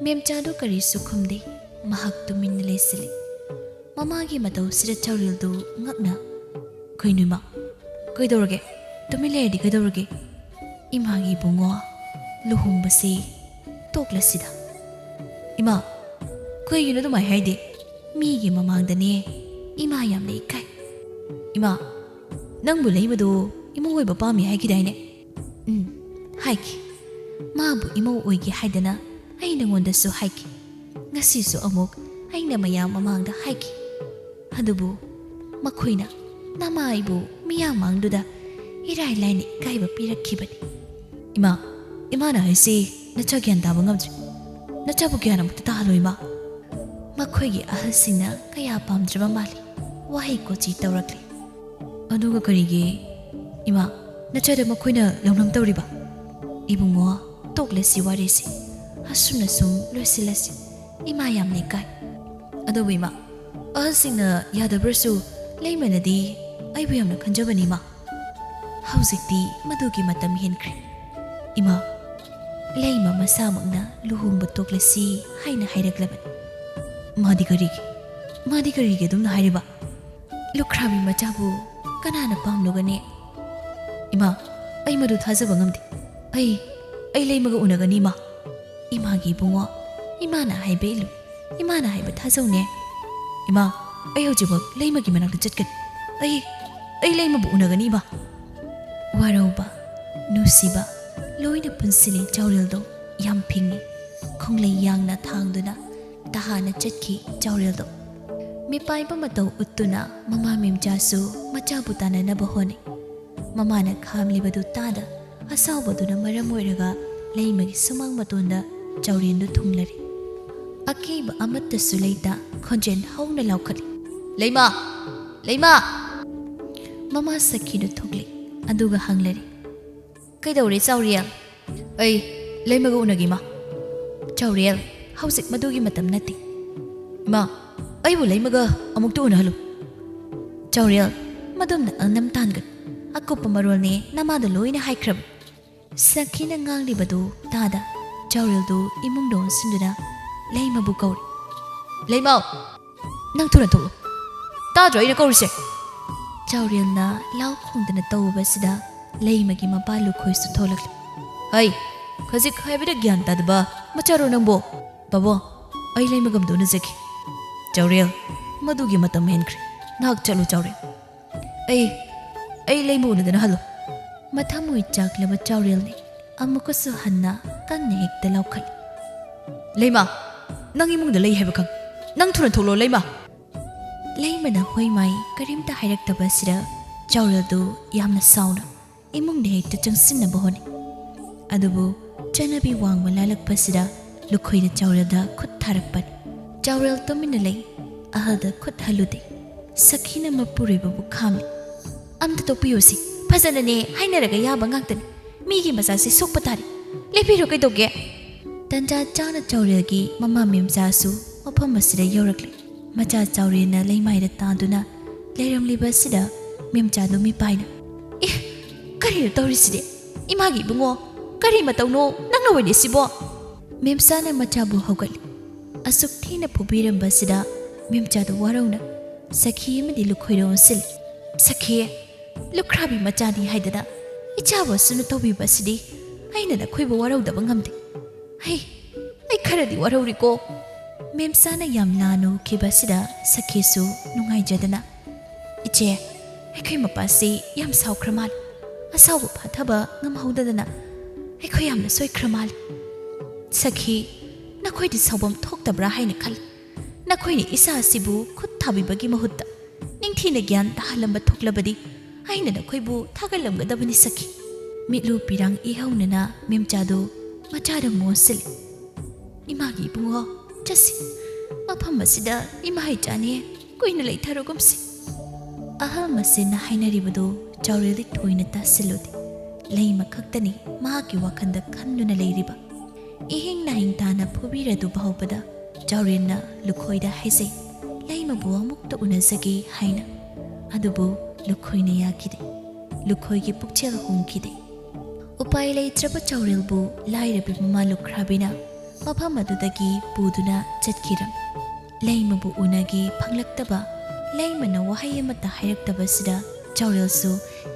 ꯃꯦꯝꯆꯥꯗꯨ ꯀꯔꯤꯁꯨ ꯈꯨꯝꯗꯦ꯫ ꯃꯍꯥꯛ ꯇꯨꯃꯤꯟꯅ ꯂꯩꯁꯤꯜꯂꯤ꯫ ꯃꯃꯥꯒꯤ ꯃꯇꯧꯁꯤꯗ ꯆꯥꯎꯔꯦꯜꯗꯨ ꯉꯛꯅ, "ꯀꯩꯅꯣ ꯏꯃꯥ? ꯀꯩꯗꯧꯔꯒꯦ? ꯇꯨꯃꯤꯟ ꯂꯩꯔꯗꯤ ꯀꯩꯗꯧꯔꯒꯦ? ꯏꯃꯥꯒꯤ ꯏꯕꯨꯡꯉꯣ, ꯂꯨꯍꯣꯡꯕꯁꯦ ꯇꯣꯛꯂꯁꯤꯗ꯫" "ꯏꯃꯥ, ꯀꯩꯒꯤꯅꯣ ꯑꯗꯨꯃꯥꯏ ꯍꯥꯏꯗꯤ? ꯃꯤꯒꯤ ꯃꯃꯥꯡꯗꯅꯦ ꯏꯃꯥ ꯌꯥꯝꯅ ꯏꯀꯥꯏ꯫" "ꯏꯃꯥ, "ꯅꯪꯕꯨ ꯂꯩꯃꯗꯨ ꯏꯃꯧ ꯑꯣꯏꯕ ꯄꯥꯝꯃꯤ ꯍꯥꯏꯈꯤꯗꯥꯏꯅꯦ?" "ꯎꯝ, ꯍꯥꯏꯈꯤ꯫ ꯃꯥꯕꯨ ꯏꯃꯧ ꯑꯣꯏꯒꯦ ꯍꯥꯏꯗꯅ ꯑꯩ ꯅꯉꯣꯟꯗꯁꯨ ꯍꯥꯏꯈꯤ꯫ ꯉꯁꯤꯁꯨ ꯑꯃꯨꯛ ꯑꯩꯅ ꯃꯌꯥꯝ ꯃꯃꯥꯡꯗ ꯍꯥꯏꯈꯤ꯫ ꯑꯗꯨꯕꯨ ꯃꯈꯣꯏꯅ ꯅꯃꯥ ꯑꯩꯕꯨ ꯃꯤꯌꯥꯝ ꯃꯥꯡꯗꯨꯗ ꯏꯔꯥꯏ ꯂꯥꯏꯅ ꯏꯀꯥꯏꯕ ꯄꯤꯔꯛꯈꯤꯕꯅꯤ꯫" "ꯏꯃꯥ, ꯏꯃꯥꯅ ꯍꯥꯏꯁꯤ ꯅꯆꯥ ꯒ꯭ꯌꯥꯟ ꯇꯥꯕ ꯉꯝꯗ꯭ꯔꯦ꯫ ꯅꯆꯥꯕꯨ ꯒ꯭ꯌꯥꯟ ꯑꯃꯨꯛꯇ ꯇꯥꯍꯜꯂꯣ, ꯏꯃꯥ꯫" ꯃꯈꯣꯏꯒꯤ ꯑꯍꯜꯁꯤꯡꯅ ꯀꯌꯥ ꯄꯥꯝꯗ꯭ꯔꯕ ꯃꯥꯜꯂꯤ꯫ ꯋꯥꯍꯩ ꯀꯣꯆꯤ ꯇꯧꯔꯛꯂꯦ꯫ "ꯑꯗꯨꯒ ꯀꯔꯤꯒꯤ, ꯏꯃꯥ, ꯅꯆꯥꯗ ꯃꯈꯣꯏꯅ ꯂꯧꯅꯝ ꯇꯧꯔꯤꯕ?" "ꯏꯕꯨꯡꯉꯣ, ꯇꯣꯛꯂꯁꯤ ꯋꯥꯔꯤꯁꯤ꯫ ꯑꯁꯨꯝꯅ ꯁꯨꯝ ꯂꯣꯏꯁꯤꯜꯂꯁꯤ꯫ ꯏꯃꯥ ꯌꯥꯝꯅ ꯏꯀꯥꯏ꯫" "ꯑꯗꯨꯕꯨ ꯏꯃꯥ, ꯑꯍꯜꯁꯤꯡꯅ ꯌꯥꯗꯕ꯭ꯔꯁꯨ ꯂꯩꯃꯅꯗꯤ ꯑꯩꯕꯨ ꯌꯥꯝꯅ ꯈꯟꯖꯕꯅꯤ, ꯏꯃꯥ꯫" "ꯍꯧꯖꯤꯛꯇꯤ ꯃꯗꯨꯒꯤ ꯃꯇꯝ ꯍꯦꯟꯈ꯭ꯔꯦ꯫ ꯏꯃꯥ, ꯂꯩꯃ ꯃꯁꯥꯃꯛꯅ ꯂꯨꯍꯣꯡꯕ ꯇꯣꯛꯂꯁꯤ ꯍꯥꯏꯅ ꯍꯥꯏꯔꯛꯂꯕꯅꯤ꯫" "ꯃꯥꯗꯤ ꯀꯔꯤꯒꯤ, ꯃꯥꯗꯤ ꯀꯔꯤꯒꯤ ꯑꯗꯨꯝꯅ ꯍꯥꯏꯔꯤꯕ? ꯂꯨꯈ꯭ꯔꯥꯕꯤ ꯃꯆꯥꯕꯨ ꯀꯅꯥꯅ ꯄꯥꯝꯂꯨꯒꯅꯤ?" "ꯏꯃꯥ, ꯑꯩ ꯃꯗꯨ ꯊꯥꯖꯕ ꯉꯝꯗꯦ꯫ ꯑꯩ, ꯑꯩ ꯂꯩꯃꯒ ꯎꯅꯒꯅꯤ, ꯏꯃꯥ꯫" "ꯏꯃꯥꯒꯤ ꯏꯕꯨꯡꯉꯣ, ꯏꯃꯥꯅ ꯍꯥꯏꯕ ꯏꯜꯂꯨ꯫ ꯏꯃꯥꯅ ꯍꯥꯏꯕ ꯊꯥꯖꯧꯅꯦ꯫" "ꯏꯃꯥ, ꯑꯩ ꯍꯧꯖꯤꯛꯃꯛ ꯂꯩꯃꯒꯤ ꯃꯅꯥꯛꯇ ꯆꯠꯀꯅꯤ꯫ ꯑꯩ, ꯑꯩ ꯂꯩꯃꯕꯨ ꯎꯅꯒꯅꯤ, ꯏꯃꯥ꯫" ꯋꯥꯔꯧꯕ, ꯅꯨꯡꯁꯤꯕ ꯂꯣꯏꯅ ꯄꯨꯟꯁꯤꯜꯂꯤ ꯆꯥꯎꯔꯦꯜꯗꯣ꯫ ꯌꯥꯝ ꯐꯤꯡꯉꯤ꯫ ꯈꯣꯡꯂꯩ ꯌꯥꯡꯅ ꯊꯥꯡꯗꯨꯅ ꯇꯍꯥꯅ ꯆꯠꯈꯤ ꯆꯥꯎꯔꯦꯜꯗꯣ꯫ ꯃꯤꯄꯥꯏꯕ ꯃꯇꯧ ꯎꯠꯇꯨꯅ ꯃꯃꯥ ꯃꯦꯝꯆꯥꯁꯨ ꯃꯆꯥꯕꯨ ꯇꯥꯟꯅꯅꯕ ꯍꯣꯠꯅꯩ꯫ ꯃꯃꯥꯅ ꯈꯥꯝꯂꯤꯕꯗꯨ ꯇꯥꯗ ꯑꯁꯥꯎꯕꯗꯨꯅ ꯃꯔꯝ ꯑꯣꯏꯔꯒ ꯂꯩꯃꯒꯤ ꯁꯨꯃꯥꯡ ꯃꯇꯣꯟꯗ ꯆꯥꯎꯔꯦꯜꯗꯨ ꯊꯨꯡꯂꯔꯦ꯫ ꯑꯀꯤꯕ ꯑꯃꯠꯇꯁꯨ ꯂꯩꯇ ꯈꯣꯟꯖꯦꯜ ꯍꯧꯅ ꯂꯥꯎꯈꯠꯂꯤ, "ꯂꯩꯃ! ꯂꯩꯃ!" ꯃꯃꯥ ꯁꯈꯤꯗꯨ ꯊꯣꯛꯂꯦ꯫ ꯑꯗꯨꯒ ꯍꯪꯂꯔꯦ, "ꯀꯩꯗꯧꯔꯦ ꯆꯥꯎꯔꯦꯜ?" "ꯑꯩ ꯂꯩꯃꯒ ꯎꯅꯒꯦ, ꯏꯃꯥ꯫" "ꯆꯥꯎꯔꯦꯜ, ꯍꯧꯖꯤꯛ ꯃꯗꯨꯒꯤ ꯃꯇꯝ ꯅꯠꯇꯦ꯫" "ꯏꯃꯥ, ꯑꯩꯕꯨ ꯂꯩꯃꯒ ꯑꯃꯨꯛꯇ ꯎꯅꯍꯜꯂꯨ꯫" "ꯆꯥꯎꯔꯦꯜ, ꯃꯗꯨꯝꯅ ꯑꯅꯝ ꯇꯥꯟꯒꯅꯨ꯫ ꯑꯀꯨꯞꯄ ꯃꯔꯣꯜꯅꯦ ꯅꯃꯥꯗ ꯂꯣꯏꯅ ꯍꯥꯏꯈ꯭ꯔꯕꯅꯤ꯫" ꯁꯈꯤꯅ ꯉꯥꯡꯂꯤꯕꯗꯨ ꯇꯥꯗ ꯆꯥꯎꯔꯦꯜꯗꯨ ꯏꯃꯨꯡꯗ ꯑꯣꯟꯁꯤꯟꯗꯨꯅ ꯂꯩꯃꯕꯨ ꯀꯧꯔꯤ꯫ "ꯂꯩꯃꯥꯎ, ꯅꯪ ꯊꯨꯅ ꯊꯣꯛꯂꯨ꯫ ꯇꯥꯗ꯭ꯔꯣ ꯑꯩꯅ ꯀꯧꯔꯤꯁꯦ?" ꯆꯥꯎꯔꯦꯜꯅ ꯂꯥꯎ ꯈꯣꯡꯗꯅ ꯇꯧꯕꯁꯤꯗ ꯂꯩꯃꯒꯤ ꯃꯄꯥ ꯂꯨꯈꯣꯏꯁꯨ ꯊꯣꯛꯂꯛꯂꯤ꯫ "ꯍꯩ, ꯈꯖꯤꯛ ꯍꯥꯏꯕꯗ ꯒ꯭ꯌꯥꯟ ꯇꯥꯗꯕ ꯃꯆꯥꯔꯣ ꯅꯪꯕꯣ? ꯕꯥꯕꯣ, ꯑꯩ ꯂꯩꯃꯒ ꯑꯝꯇ ꯎꯅꯖꯒꯦ꯫" "ꯆꯥꯎꯔꯦꯜ, ꯃꯗꯨꯒꯤ ꯃꯇꯝ ꯍꯦꯟꯈ꯭ꯔꯦ꯫ ꯅꯍꯥꯛ ꯆꯠꯂꯨ ꯆꯥꯎꯔꯦꯜ꯫" "ꯑꯩ, ꯑꯩ ꯂꯩꯃ ꯎꯅꯗꯅ ꯍꯜꯂꯨ꯫ ꯃꯊꯃꯣꯏ ꯆꯥꯛꯂꯕ ꯆꯥꯎꯔꯦꯜꯅꯤ꯫ ꯑꯃꯨꯛꯀꯁꯨ ꯍꯟꯅ ꯀꯟꯅ ꯍꯦꯛꯇ ꯂꯥꯎꯈꯠꯂꯤ꯫ "ꯂꯩꯃ, ꯅꯪ ꯏꯃꯨꯡꯗ ꯂꯩ ꯍꯥꯏꯕ ꯈꯪ꯫ ꯅꯪ ꯊꯨꯅ ꯊꯣꯛꯂꯣ, ꯂꯩꯃ!" ꯂꯩꯃꯅ ꯍꯣꯏ ꯃꯥꯏ ꯀꯔꯤꯝꯇ ꯍꯥꯏꯔꯛꯇꯕ ꯑꯁꯤꯗ ꯆꯥꯎꯔꯦꯜꯗꯨ ꯌꯥꯝꯅ ꯁꯥꯎꯅ ꯏꯃꯨꯡꯗ ꯍꯦꯛꯇ ꯆꯪꯁꯤꯟꯅꯕ ꯍꯣꯠꯅꯩ꯫ ꯑꯗꯨꯕꯨ ꯆꯠꯅꯕꯤ ꯋꯥꯡꯃ ꯂꯥꯜꯂꯛꯄꯁꯤꯗ ꯂꯨꯈꯣꯏꯅ ꯆꯥꯎꯔꯦꯜꯗ ꯈꯨꯠ ꯊꯥꯔꯛꯄꯅꯤ꯫ ꯆꯥꯎꯔꯦꯜ ꯇꯨꯃꯤꯟꯅ ꯂꯩ꯫ ꯑꯍꯜꯗ ꯈꯨꯠ ꯍꯜꯂꯨꯗꯦ꯫ ꯁꯈꯤꯅ ꯃꯄꯨꯔꯣꯏꯕꯕꯨ ꯈꯥꯝꯂꯤ꯫ "ꯑꯝꯇ ꯇꯣꯛꯄꯤꯌꯨꯁꯤ, ꯐꯖꯅꯅꯦ ꯍꯥꯏꯅꯔꯒ ꯌꯥꯕ ꯉꯥꯛꯇꯅꯤ꯫ ꯃꯤꯒꯤ ꯃꯆꯥꯁꯤ ꯁꯣꯛꯄ ꯇꯥꯔꯦ꯫ ꯂꯦꯞꯄꯤꯔꯣ, ꯀꯩꯗꯧꯒꯦ?" ꯇꯟꯖꯥ ꯆꯥꯅ ꯆꯥꯎꯔꯦꯜꯒꯤ ꯃꯃꯥ ꯃꯦꯝꯆꯥꯁꯨ ꯃꯐꯝ ꯑꯁꯤꯗ ꯌꯧꯔꯛꯂꯦ꯫ ꯃꯆꯥ ꯆꯥꯎꯔꯦꯜꯅ ꯂꯩꯃꯥꯏꯗ ꯇꯥꯗꯨꯅ ꯂꯩꯔꯝꯂꯤꯕ ꯑꯁꯤꯗ ꯃꯦꯝꯆꯥꯗꯨ ꯃꯤꯄꯥꯏꯅ, "ꯑꯦ, ꯀꯔꯤꯅꯣ ꯇꯧꯔꯤꯁꯤꯗꯤ? ꯏꯃꯥꯒꯤ ꯏꯕꯨꯡꯉꯣ, ꯀꯔꯤ ꯃꯇꯧꯅꯣ ꯅꯪꯅ ꯑꯣꯏꯔꯤꯁꯤꯕꯣ?" ꯃꯦꯝꯆꯥꯅ ꯃꯆꯥꯕꯨ ꯍꯧꯒꯠꯂꯤ꯫ ꯑꯁꯨꯛ ꯊꯤꯅ ꯐꯨꯕꯤꯔꯝꯕ ꯑꯁꯤꯗ ꯃꯦꯝꯆꯥꯗꯨ ꯋꯥꯔꯧꯅ ꯁꯈꯤ ꯑꯃꯗꯤ ꯂꯨꯈꯣꯏꯗ ꯑꯣꯟꯁꯤꯜꯂꯤ꯫ "ꯁꯈꯤ, ꯂꯨꯈ꯭ꯔꯥꯕꯤ ꯃꯆꯥꯅꯤ ꯍꯥꯏꯗꯅ ꯏꯆꯥꯕꯨ ꯑꯁꯨꯝꯅ ꯇꯧꯕꯤꯕ ꯑꯁꯤꯗꯤ ꯑꯩꯅ ꯅꯈꯣꯏꯕꯨ ꯋꯥꯔꯧꯗꯕ ꯉꯝꯗꯦ꯫ ꯍꯩ, ꯑꯩ ꯈꯔꯗꯤ ꯋꯥꯔꯧꯔꯤꯀꯣ꯫" ꯃꯦꯝꯆꯥꯅ ꯌꯥꯝ ꯂꯥꯟꯅ ꯎꯈꯤꯕ ꯑꯁꯤꯗ ꯁꯈꯤꯁꯨ ꯅꯨꯡꯉꯥꯏꯖꯗꯅ, "ꯏꯆꯦ, ꯑꯩꯈꯣꯏ ꯃꯄꯥꯁꯤ ꯌꯥꯝ ꯁꯥꯎꯈ꯭ꯔ ꯃꯥꯜꯂꯤ꯫ ꯑꯁꯥꯎꯕ ꯐꯥꯊꯕ ꯉꯝꯍꯧꯗꯗꯅ ꯑꯩꯈꯣꯏ ꯌꯥꯝꯅ ꯁꯣꯏꯈ꯭ꯔ ꯃꯥꯜꯂꯤ꯫ ꯁꯈꯤ, ꯅꯈꯣꯏꯗꯤ ꯁꯥꯎꯐꯝ ꯊꯣꯛꯇꯕ꯭ꯔꯥ ꯍꯥꯏꯅ ꯈꯜꯂꯤ꯫ ꯅꯈꯣꯏꯅ ꯏꯆꯥ ꯑꯁꯤꯕꯨ ꯈꯨꯠ ꯊꯥꯕꯤꯕꯒꯤ ꯃꯍꯨꯠꯇ ꯅꯤꯡꯊꯤꯅ ꯒ꯭ꯌꯥꯟ ꯇꯥꯍꯜꯂꯝꯕ ꯊꯣꯛꯂꯕꯗꯤ ꯑꯩꯅ ꯅꯈꯣꯏꯕꯨ ꯊꯥꯒꯠꯂꯝꯒꯗꯕꯅꯤ ꯁꯈꯤ꯫" ꯃꯤꯠꯂꯨ ꯄꯤꯔꯥꯡ ꯏꯍꯧꯅꯅ ꯃꯦꯝꯆꯥꯗꯨ ꯃꯆꯥꯗ ꯃꯣꯟꯁꯤꯜꯂꯤ꯫ "ꯏꯃꯥꯒꯤ ꯏꯕꯨꯡꯉꯣ, ꯆꯠꯁꯤ꯫ ꯃꯐꯝ ꯑꯁꯤꯗ ꯏꯃꯥ ꯏꯆꯥꯅꯤ ꯀꯨꯏꯅ ꯂꯩꯊꯔꯒꯨꯝꯁꯤ꯫" ꯑꯍꯜ ꯃꯁꯦꯟꯅ ꯍꯥꯏꯅꯔꯤꯕꯗꯨ ꯆꯥꯎꯔꯦꯜꯗꯤ ꯊꯣꯏꯅ ꯇꯥꯁꯤꯜꯂꯨꯗꯦ꯫ ꯂꯩꯃ ꯈꯛꯇꯅꯤ ꯃꯍꯥꯛꯀꯤ ꯋꯥꯈꯜꯗ ꯈꯟꯗꯨꯅ ꯂꯩꯔꯤꯕ꯫ ꯏꯍꯤꯡ ꯅꯥꯍꯤꯡ ꯇꯥꯅ ꯐꯨꯕꯤꯔꯗꯨ ꯐꯥꯎꯕꯗ ꯆꯥꯎꯔꯦꯜꯅ ꯂꯨꯈꯣꯏꯗ ꯍꯥꯏꯖꯩ, ꯂꯩꯃꯕꯨ ꯑꯃꯨꯛꯇ ꯎꯅꯖꯒꯦ ꯍꯥꯏꯅ꯫ ꯑꯗꯨꯕꯨ ꯂꯨꯈꯣꯏꯅ ꯌꯥꯈꯤꯗꯦ꯫ ꯂꯨꯈꯣꯏꯒꯤ ꯄꯨꯛꯆꯦꯜ ꯍꯣꯡꯈꯤꯗꯦ꯫ ꯎꯄꯥꯏ ꯂꯩꯇ꯭ꯔꯕ ꯆꯥꯎꯔꯦꯜꯕꯨ ꯂꯥꯏꯔꯕꯤ ꯃꯃꯥ ꯂꯨꯈ꯭ꯔꯥꯕꯤꯅ ꯃꯐꯝ ꯑꯗꯨꯗꯒꯤ ꯄꯨꯗꯨꯅ ꯆꯠꯈꯤꯔꯝꯃꯤ꯫ ꯂꯩꯃꯕꯨ ꯎꯅꯒꯦ ꯐꯪꯂꯛꯇꯕ, ꯂꯩꯃꯅ ꯋꯥꯍꯩ ꯑꯃꯠꯇ ꯍꯥꯏꯔꯛꯇꯕꯁꯤꯗ ꯆꯥꯎꯔꯦꯜꯁꯨ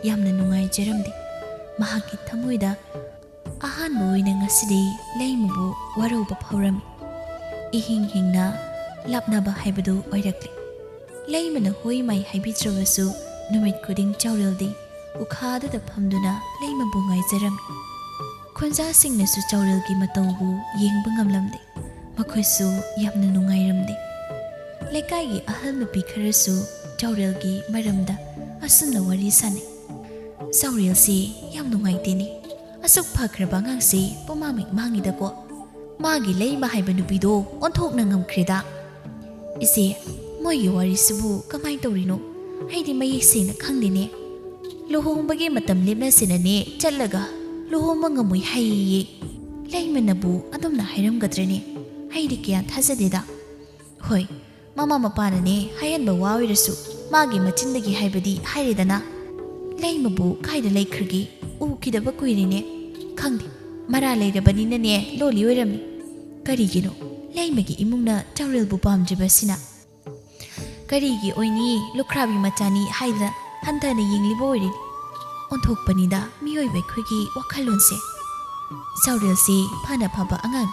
ꯌꯥꯝꯅ ꯅꯨꯡꯉꯥꯏꯖꯔꯝꯗꯦ꯫ ꯃꯍꯥꯛꯀꯤ ꯊꯃꯣꯏꯗ ꯑꯍꯥꯟꯕ ꯑꯣꯏꯅ ꯉꯁꯤꯗꯤ ꯂꯩꯃꯕꯨ ꯋꯥꯔꯧꯕ ꯐꯥꯎꯔꯝꯃꯤ꯫ ꯏꯍꯤꯡ ꯍꯤꯡꯅ ꯂꯥꯞꯅꯕ ꯍꯥꯏꯕꯗꯨ ꯑꯣꯏꯔꯛꯂꯦ꯫ ꯂꯩꯃꯅ ꯍꯣꯏ ꯃꯥꯏ ꯍꯥꯏꯕꯤꯗ꯭ꯔꯕꯁꯨ ꯅꯨꯃꯤꯠ ꯈꯨꯗꯤꯡ ꯆꯥꯎꯔꯦꯜꯗꯤ ꯎꯈꯥꯗꯨꯗ ꯐꯝꯗꯨꯅ ꯂꯩꯃꯕꯨ ꯉꯥꯏꯖꯔꯝꯃꯤ꯫ ꯈꯨꯟꯖꯥꯁꯤꯡꯅꯁꯨ ꯆꯥꯎꯔꯦꯜꯒꯤ ꯃꯇꯧꯕꯨ ꯌꯦꯡꯕ ꯉꯝꯂꯝꯗꯦ꯫ ꯃꯈꯣꯏꯁꯨ ꯌꯥꯝꯅ ꯅꯨꯡꯉꯥꯏꯔꯝꯗꯦ꯫ ꯂꯩꯀꯥꯏꯒꯤ ꯑꯍꯜ ꯅꯨꯄꯤ ꯈꯔꯁꯨ ꯆꯥꯎꯔꯦꯜꯒꯤ ꯃꯔꯝꯗ ꯑꯁꯨꯝꯅ ꯋꯥꯔꯤ ꯁꯥꯟꯅꯩ꯫ "ꯆꯥꯎꯔꯦꯜꯁꯤ ꯌꯥꯝ ꯅꯨꯡꯉꯥꯏꯇꯦꯅꯦ꯫ ꯑꯁꯨꯛ ꯐꯈ꯭ꯔꯕ ꯑꯉꯥꯡꯁꯤ ꯄꯨꯃꯥꯡ ꯃꯤꯠ ꯃꯥꯡꯉꯤꯗꯀꯣ꯫ ꯃꯥꯒꯤ ꯂꯩꯃ ꯍꯥꯏꯕ ꯅꯨꯄꯤꯗꯣ ꯑꯣꯟꯊꯣꯛꯅ ꯉꯝꯈ꯭ꯔꯦꯗ꯫ ꯏꯆꯦ, ꯃꯣꯏꯒꯤ ꯋꯥꯔꯤꯁꯤꯕꯨ ꯀꯃꯥꯏꯅ ꯇꯧꯔꯤꯅꯣ? ꯑꯩꯗꯤ ꯃꯌꯦꯛ ꯁꯦꯡꯅ ꯈꯪꯗꯦꯅꯦ꯫ ꯂꯨꯍꯣꯡꯕꯒꯤ ꯃꯇꯝ ꯂꯦꯞꯅꯁꯦꯅꯅꯦ ꯆꯠꯂꯒ ꯂꯨꯍꯣꯡꯕ ꯉꯝꯃꯣꯏ ꯍꯥꯏꯌꯦ꯫ ꯂꯩꯃꯅꯕꯨ ꯑꯗꯨꯝꯅ ꯍꯥꯏꯔꯝꯒꯗ꯭ꯔꯅꯦ? ꯑꯩꯗꯤ ꯀꯌꯥ ꯊꯥꯖꯗꯦꯗ꯫ ꯍꯣꯏ, ꯃꯃꯥ ꯃꯄꯥꯅꯅꯦ ꯍꯥꯏꯍꯟꯕ ꯋꯥ ꯑꯣꯏꯔꯁꯨ ꯃꯥꯒꯤ ꯃꯆꯤꯟꯗꯒꯤ ꯍꯥꯏꯕꯗꯤ ꯍꯥꯏꯔꯦꯗꯅ꯫ ꯂꯩꯃꯕꯨ ꯀꯥꯏꯗ ꯂꯩꯈ꯭ꯔꯒꯦ? ꯎꯈꯤꯗꯕ ꯀꯨꯏꯔꯦꯅꯦ꯫ ꯈꯪꯗꯦ, ꯃꯔꯥ ꯂꯩꯔꯕꯅꯤꯅꯅꯦ ꯂꯣꯜꯂꯤ ꯑꯣꯏꯔꯝꯃꯤ꯫ ꯀꯔꯤꯒꯤꯅꯣ ꯂꯩꯃꯒꯤ ꯏꯃꯨꯡꯅ ꯆꯥꯎꯔꯦꯜꯕꯨ ꯄꯥꯝꯗ꯭ꯔꯤꯕꯁꯤꯅ? ꯀꯔꯤꯒꯤ ꯑꯣꯏꯅꯤ, ꯂꯨꯈ꯭ꯔꯥꯕꯤ ꯃꯆꯥꯅꯤ ꯍꯥꯏꯗꯅ ꯍꯟꯊꯅ ꯌꯦꯡꯂꯤꯕ ꯑꯣꯏꯔꯤꯅꯤ꯫ ꯑꯣꯟꯊꯣꯛꯄꯅꯤꯗ ꯃꯤꯑꯣꯏꯕ ꯑꯩꯈꯣꯏꯒꯤ ꯋꯥꯈꯜꯂꯣꯟꯁꯦ꯫ ꯆꯥꯎꯔꯦꯜꯁꯤ ꯐꯅ ꯐꯕ ꯑꯉꯥꯡ,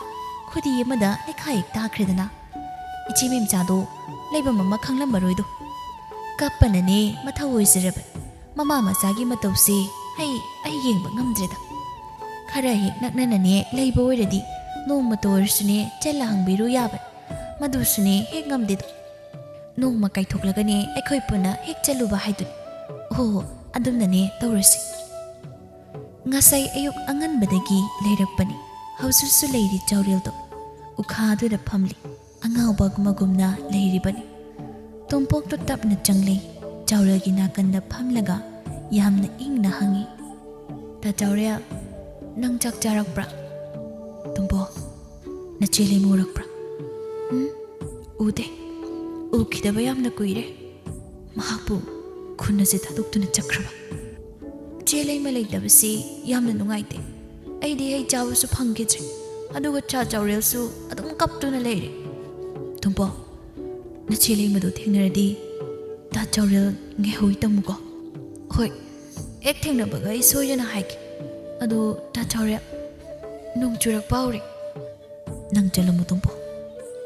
ꯈꯨꯗꯤ ꯑꯃꯗ ꯂꯩꯈꯥ ꯍꯦꯛ ꯇꯥꯈ꯭ꯔꯦꯗꯅ꯫ ꯏꯆꯦ ꯃꯦꯝꯆꯥꯗꯣ ꯂꯩꯐꯝ ꯑꯃ ꯈꯪꯂꯝꯃꯔꯣꯏꯗꯣ꯫ ꯀꯞꯄꯅꯅꯦ ꯃꯊꯧ ꯑꯣꯏꯖꯔꯕꯅꯤ꯫ ꯃꯃꯥ ꯃꯆꯥꯒꯤ ꯃꯇꯧꯁꯦ ꯑꯩ, ꯑꯩ ꯌꯦꯡꯕ ꯉꯝꯗ꯭ꯔꯦꯗ꯫ ꯈꯔ ꯍꯦꯛ ꯅꯛꯅꯅꯅꯦ ꯂꯩꯕ ꯑꯣꯏꯔꯗꯤ ꯅꯣꯡꯃꯇ ꯑꯣꯏꯔꯁꯨꯅꯦ ꯆꯠꯂ ꯍꯪꯕꯤꯔꯨ ꯌꯥꯕꯅꯤ꯫ ꯃꯗꯨꯁꯨꯅꯦ ꯍꯦꯛ ꯉꯝꯗꯦꯗꯣ꯫ ꯅꯣꯡꯃ ꯀꯥꯏꯊꯣꯛꯂꯒꯅꯦ ꯑꯩꯈꯣꯏ ꯄꯨꯟꯅ ꯍꯦꯛ ꯆꯠꯂꯨꯕ ꯍꯥꯏꯗꯨꯅꯤ꯫ ꯍꯣ ꯍꯣ, ꯑꯗꯨꯝꯅꯅꯦ ꯇꯧꯔꯁꯤ꯫ ꯉꯁꯥꯏ ꯑꯌꯨꯛ ꯑꯉꯟꯕꯗꯒꯤ ꯂꯩꯔꯛꯄꯅꯤ꯫ ꯍꯧꯖꯤꯛꯁꯨ ꯂꯩꯔꯤ ꯆꯥꯎꯔꯦꯜꯗꯣ꯫ ꯎꯈꯥꯗꯨꯗ ꯐꯝꯂꯤ꯫ ꯑꯉꯥꯎꯕ ꯑꯃꯒꯨꯝꯅ ꯂꯩꯔꯤꯕꯅꯤ꯫ ꯇꯣꯝꯄꯣꯛꯇꯣ ꯇꯞꯅ ꯆꯪꯂꯛꯏ꯫ ꯆꯥꯎꯔꯦꯜꯒꯤ ꯅꯥꯀꯟꯗ ꯐꯝꯂꯒ ꯌꯥꯝꯅ ꯏꯪꯅ ꯍꯪꯉꯤ, "ꯇꯥ ꯆꯥꯎꯔꯦꯜ, ꯅꯪ ꯆꯥꯛ ꯆꯥꯔꯛꯄ꯭ꯔꯥ? ꯇꯣꯝꯄꯣꯛ, ꯅꯆꯦ ꯂꯩꯃ ꯎꯔꯛꯄ꯭ꯔꯥ?" "ꯎꯝ, ꯎꯗꯦ꯫ ꯎꯈꯤꯗꯕ ꯌꯥꯝꯅ ꯀꯨꯏꯔꯦ꯫ ꯃꯍꯥꯛꯄꯨ ꯈꯨꯟ ꯑꯁꯤ ꯊꯥꯗꯣꯛꯇꯨꯅ ꯆꯠꯈ꯭ꯔꯕ?" "ꯆꯦ ꯂꯩꯃ ꯂꯩꯇꯕꯁꯤ ꯌꯥꯝꯅ ꯅꯨꯡꯉꯥꯏꯇꯦ꯫ ꯑꯩꯗꯤ ꯍꯩ ꯆꯥꯕꯁꯨ ꯐꯪꯈꯤꯗ꯭ꯔꯦ, ꯑꯗꯨꯒ ꯇꯥ ꯆꯥꯎꯔꯦꯜꯁꯨ ꯑꯗꯨꯝ ꯀꯞꯇꯨꯅ ꯂꯩꯔꯦ꯫ ꯇꯣꯝꯄꯣꯛ, ꯅꯆꯦ ꯂꯩꯃꯗꯨ ꯊꯦꯡꯅꯔꯗꯤ ꯇꯥ ꯆꯥꯎꯔꯦꯜ ꯉꯥꯏꯍꯧꯏ ꯇꯝꯃꯨꯀꯣ꯫" "ꯍꯣꯏ, ꯍꯦꯛ ꯊꯦꯡꯅꯕꯒ ꯑꯩ ꯁꯣꯏꯗꯅ ꯍꯥꯏꯒꯦ꯫ ꯑꯗꯣ ꯇꯥ ꯆꯥꯎꯔꯦꯜ, ꯅꯣꯡ ꯆꯨꯔꯛꯄ ꯍꯧꯔꯦ꯫ ꯅꯪ ꯆꯠꯂꯝꯃꯨ ꯇꯣꯝꯄꯣꯛ꯫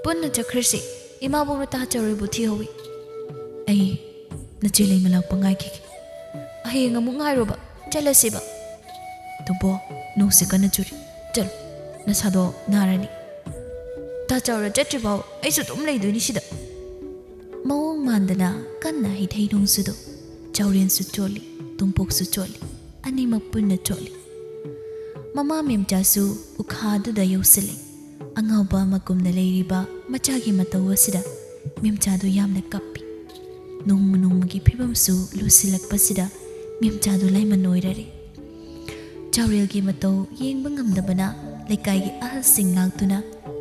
ꯄꯨꯟꯅ ꯆꯠꯈ꯭ꯔꯁꯤ꯫ ꯏꯃꯥꯕꯣꯛꯅ ꯇꯥ ꯆꯥꯎꯔꯦꯜꯕꯨ ꯊꯤꯍꯧꯏ꯫" "ꯑꯩ, ꯅꯆꯦ ꯂꯩꯃ ꯂꯥꯛꯄ ꯉꯥꯏꯈꯤꯒꯦ꯫ ꯍꯌꯦꯡ ꯑꯃꯨꯛ ꯉꯥꯏꯔꯣꯕ꯫ ꯆꯠꯂꯁꯤꯕ꯫ ꯇꯣꯝꯄꯣꯛ, ꯅꯣꯡꯁꯦ ꯀꯟꯅ ꯆꯨꯔꯤ꯫ ꯆꯠꯂꯣ, ꯅꯁꯥꯗꯣ ꯅꯥꯔꯅꯤ꯫ ꯇꯥ ꯆꯥꯎꯔ ꯆꯠꯇ꯭ꯔꯤꯐꯥꯎ ꯑꯩꯁꯨ ꯑꯗꯨꯝ ꯂꯩꯗꯣꯏꯅꯤ ꯁꯤꯗ꯫ ꯃꯑꯣꯡ ꯃꯥꯟꯗꯅ ꯀꯟꯅ ꯍꯩꯊꯩ ꯅꯣꯡꯖꯨꯗꯣ꯫ ꯆꯥꯎꯔꯦꯟꯁꯨ ꯆꯣꯠꯂꯤ, ꯇꯣꯝꯄꯣꯛꯁꯨ ꯆꯣꯠꯂꯤ, ꯑꯅꯤꯃꯛ ꯄꯨꯟꯅ ꯆꯣꯠꯂꯤ꯫ ꯃꯃꯥ ꯃꯦꯝꯆꯥꯁꯨ ꯎꯈꯥꯗꯨꯗ ꯌꯧꯁꯤꯜꯂꯤ꯫ ꯑꯉꯥꯎꯕ ꯑꯃꯒꯨꯝꯅ ꯂꯩꯔꯤꯕ ꯃꯆꯥꯒꯤ ꯃꯇꯧ ꯑꯁꯤꯗ ꯃꯦꯝꯆꯥꯗꯨ ꯌꯥꯝꯅ ꯀꯞꯄꯤ꯫ ꯅꯣꯡꯃ ꯅꯣꯡꯃꯒꯤ ꯐꯤꯕꯝꯁꯨ ꯂꯨꯁꯤꯜꯂꯛꯄꯁꯤꯗ ꯃꯦꯝꯆꯥꯗꯨ ꯂꯥꯏꯃꯟ ꯑꯣꯏꯔꯔꯦ꯫ ꯆꯥꯎꯔꯦꯜꯒꯤ ꯃꯇꯧ ꯌꯦꯡꯕ ꯉꯝꯗꯕꯅ ꯂꯩꯀꯥꯏꯒꯤ ꯑꯍꯜꯁꯤꯡ ꯂꯥꯛꯇꯨꯅ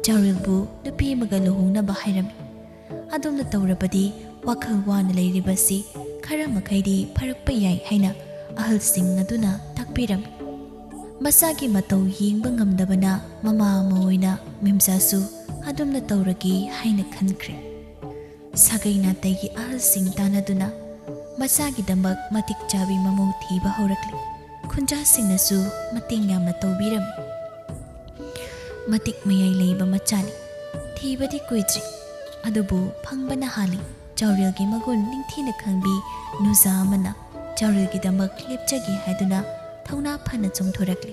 ꯆꯥꯎꯔꯦꯜꯕꯨ ꯅꯨꯄꯤ ꯑꯃꯒ ꯂꯨꯍꯣꯡꯅꯕ ꯍꯥꯏꯔꯝꯃꯤ꯫ ꯑꯗꯨꯝꯅ ꯇꯧꯔꯕꯗꯤ ꯋꯥꯈꯜ ꯋꯥꯅ ꯂꯩꯔꯤꯕꯁꯤ ꯈꯔ ꯃꯈꯩꯗꯤ ꯐꯔꯛꯄ ꯌꯥꯏ ꯍꯥꯏꯅ ꯑꯍꯜꯁꯤꯡ ꯑꯗꯨꯅ ꯇꯥꯛꯄꯤꯔꯝꯃꯤ꯫ ꯃꯆꯥꯒꯤ ꯃꯇꯧ ꯌꯦꯡꯕ ꯉꯝꯗꯕꯅ ꯃꯃꯥ ꯑꯃ ꯑꯣꯏꯅ ꯃꯦꯝꯆꯥꯁꯨ ꯑꯗꯨꯝꯅ ꯇꯧꯔꯒꯦ ꯍꯥꯏꯅ ꯈꯟꯈ꯭ꯔꯦ꯫ ꯁꯥꯒꯩ ꯅꯥꯇꯩꯒꯤ ꯑꯍꯜꯁꯤꯡ ꯇꯥꯟꯅꯗꯨꯅ ꯃꯆꯥꯒꯤꯗꯃꯛ ꯃꯇꯤꯛ ꯆꯥꯕꯤ ꯃꯃꯧ ꯊꯤꯕ ꯍꯧꯔꯛꯂꯤ꯫ ꯈꯨꯟꯖꯥꯁꯤꯡꯅꯁꯨ ꯃꯇꯦꯡ ꯌꯥꯝꯅ ꯇꯧꯕꯤꯔꯝꯃꯤ꯫ ꯃꯇꯤꯛ ꯃꯌꯥꯏ ꯂꯩꯕ ꯃꯆꯥꯅꯤ꯫ ꯊꯤꯕꯗꯤ ꯀꯨꯏꯗ꯭ꯔꯤ, ꯑꯗꯨꯕꯨ ꯐꯪꯕꯅ ꯍꯥꯜꯂꯤ꯫ ꯆꯥꯎꯔꯦꯜꯒꯤ ꯃꯒꯨꯟ ꯅꯤꯡꯊꯤꯅ ꯈꯪꯕꯤ ꯅꯨꯖꯥ ꯑꯃꯅ ꯆꯥꯎꯔꯦꯜꯒꯤꯗꯃꯛ ꯂꯦꯞꯆꯒꯦ ꯍꯥꯏꯗꯨꯅ ꯊꯧꯅꯥ ꯐꯅ ꯆꯣꯡꯊꯣꯔꯛꯂꯤ꯫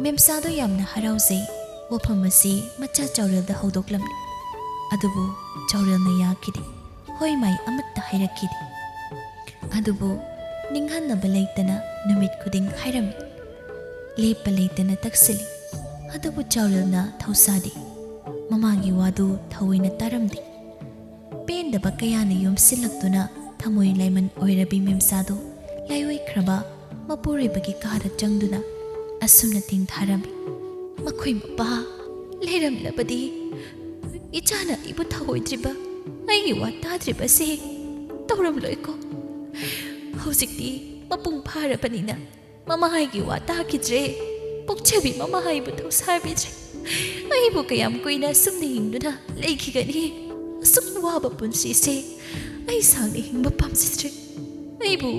ꯃꯦꯝꯆꯥꯗꯣ ꯌꯥꯝꯅ ꯍꯔꯥꯎꯖꯩ꯫ ꯋꯥꯐꯝ ꯑꯁꯤ ꯃꯆꯥ ꯆꯥꯎꯔꯦꯜꯗ ꯍꯧꯗꯣꯛꯂꯝꯃꯤ꯫ ꯑꯗꯨꯕꯨ ꯆꯥꯎꯔꯦꯜꯅ ꯌꯥꯈꯤꯗꯦ꯫ ꯍꯣꯏ ꯃꯥꯏ ꯑꯃꯠꯇ ꯍꯥꯏꯔꯛꯈꯤꯗꯦ꯫ ꯑꯗꯨꯕꯨ ꯅꯤꯡꯍꯟꯅꯕ ꯂꯩꯇꯅ ꯅꯨꯃꯤꯠ ꯈꯨꯗꯤꯡ ꯍꯥꯏꯔꯝꯃꯤ꯫ ꯂꯦꯞꯄ ꯂꯩꯇꯅ ꯇꯛꯁꯤꯜꯂꯤ꯫ ꯑꯗꯨꯕꯨ ꯆꯥꯎꯔꯦꯜꯅ ꯊꯧꯁꯥꯗꯦ꯫ ꯃꯃꯥꯒꯤ ꯋꯥꯗꯨ ꯊꯑꯣꯏꯅ ꯇꯥꯔꯝꯗꯦ꯫ ꯄꯦꯟꯗꯕ ꯀꯌꯥꯅ ꯌꯣꯝꯁꯤꯜꯂꯛꯇꯨꯅ ꯊꯃꯣꯏ ꯂꯥꯏꯃꯟ ꯑꯣꯏꯔꯕꯤ ꯃꯦꯝꯆꯥꯗꯨ ꯂꯥꯏꯑꯣꯏꯈ꯭ꯔꯕ ꯃꯄꯨꯔꯣꯏꯕꯒꯤ ꯀꯥꯗ ꯆꯪꯗꯨꯅ ꯑꯁꯨꯝꯅ ꯇꯦꯡꯊꯥꯔꯝꯃꯤ꯫ "ꯃꯈꯣꯏ ꯃꯄꯥ ꯂꯩꯔꯝꯂꯕꯗꯤ ꯏꯆꯥꯅ ꯑꯩꯕꯨ ꯊꯧꯑꯣꯏꯗ꯭ꯔꯤꯕ, ꯑꯩꯒꯤ ꯋꯥ ꯇꯥꯗ꯭ꯔꯤꯕꯁꯦ ꯇꯧꯔꯝꯂꯣꯏꯀꯣ꯫ ꯍꯧꯖꯤꯛꯇꯤ ꯃꯄꯨꯡ ꯐꯥꯔꯕꯅꯤꯅ ꯃꯃꯥ ꯑꯩꯒꯤ ꯋꯥ ꯇꯥꯈꯤꯗ꯭ꯔꯦ꯫ ꯄꯣꯛꯆꯕꯤ ꯃꯃꯥ ꯑꯩꯕꯨ ꯊꯧꯁꯥꯕꯤꯗ꯭ꯔꯦ꯫ ꯑꯩꯕꯨ ꯀꯌꯥꯝ ꯀꯨꯏꯅ ꯑꯁꯨꯝꯅ ꯍꯤꯡꯗꯨꯅ ꯂꯩꯈꯤꯒꯅꯤ? ꯑꯁꯨꯛ ꯋꯥꯕ ꯄꯨꯟꯁꯤꯁꯦ ꯑꯩ ꯁꯥꯡꯅ ꯍꯤꯡꯕ ꯄꯥꯝꯖꯗ꯭ꯔꯦ꯫ ꯑꯩꯕꯨ,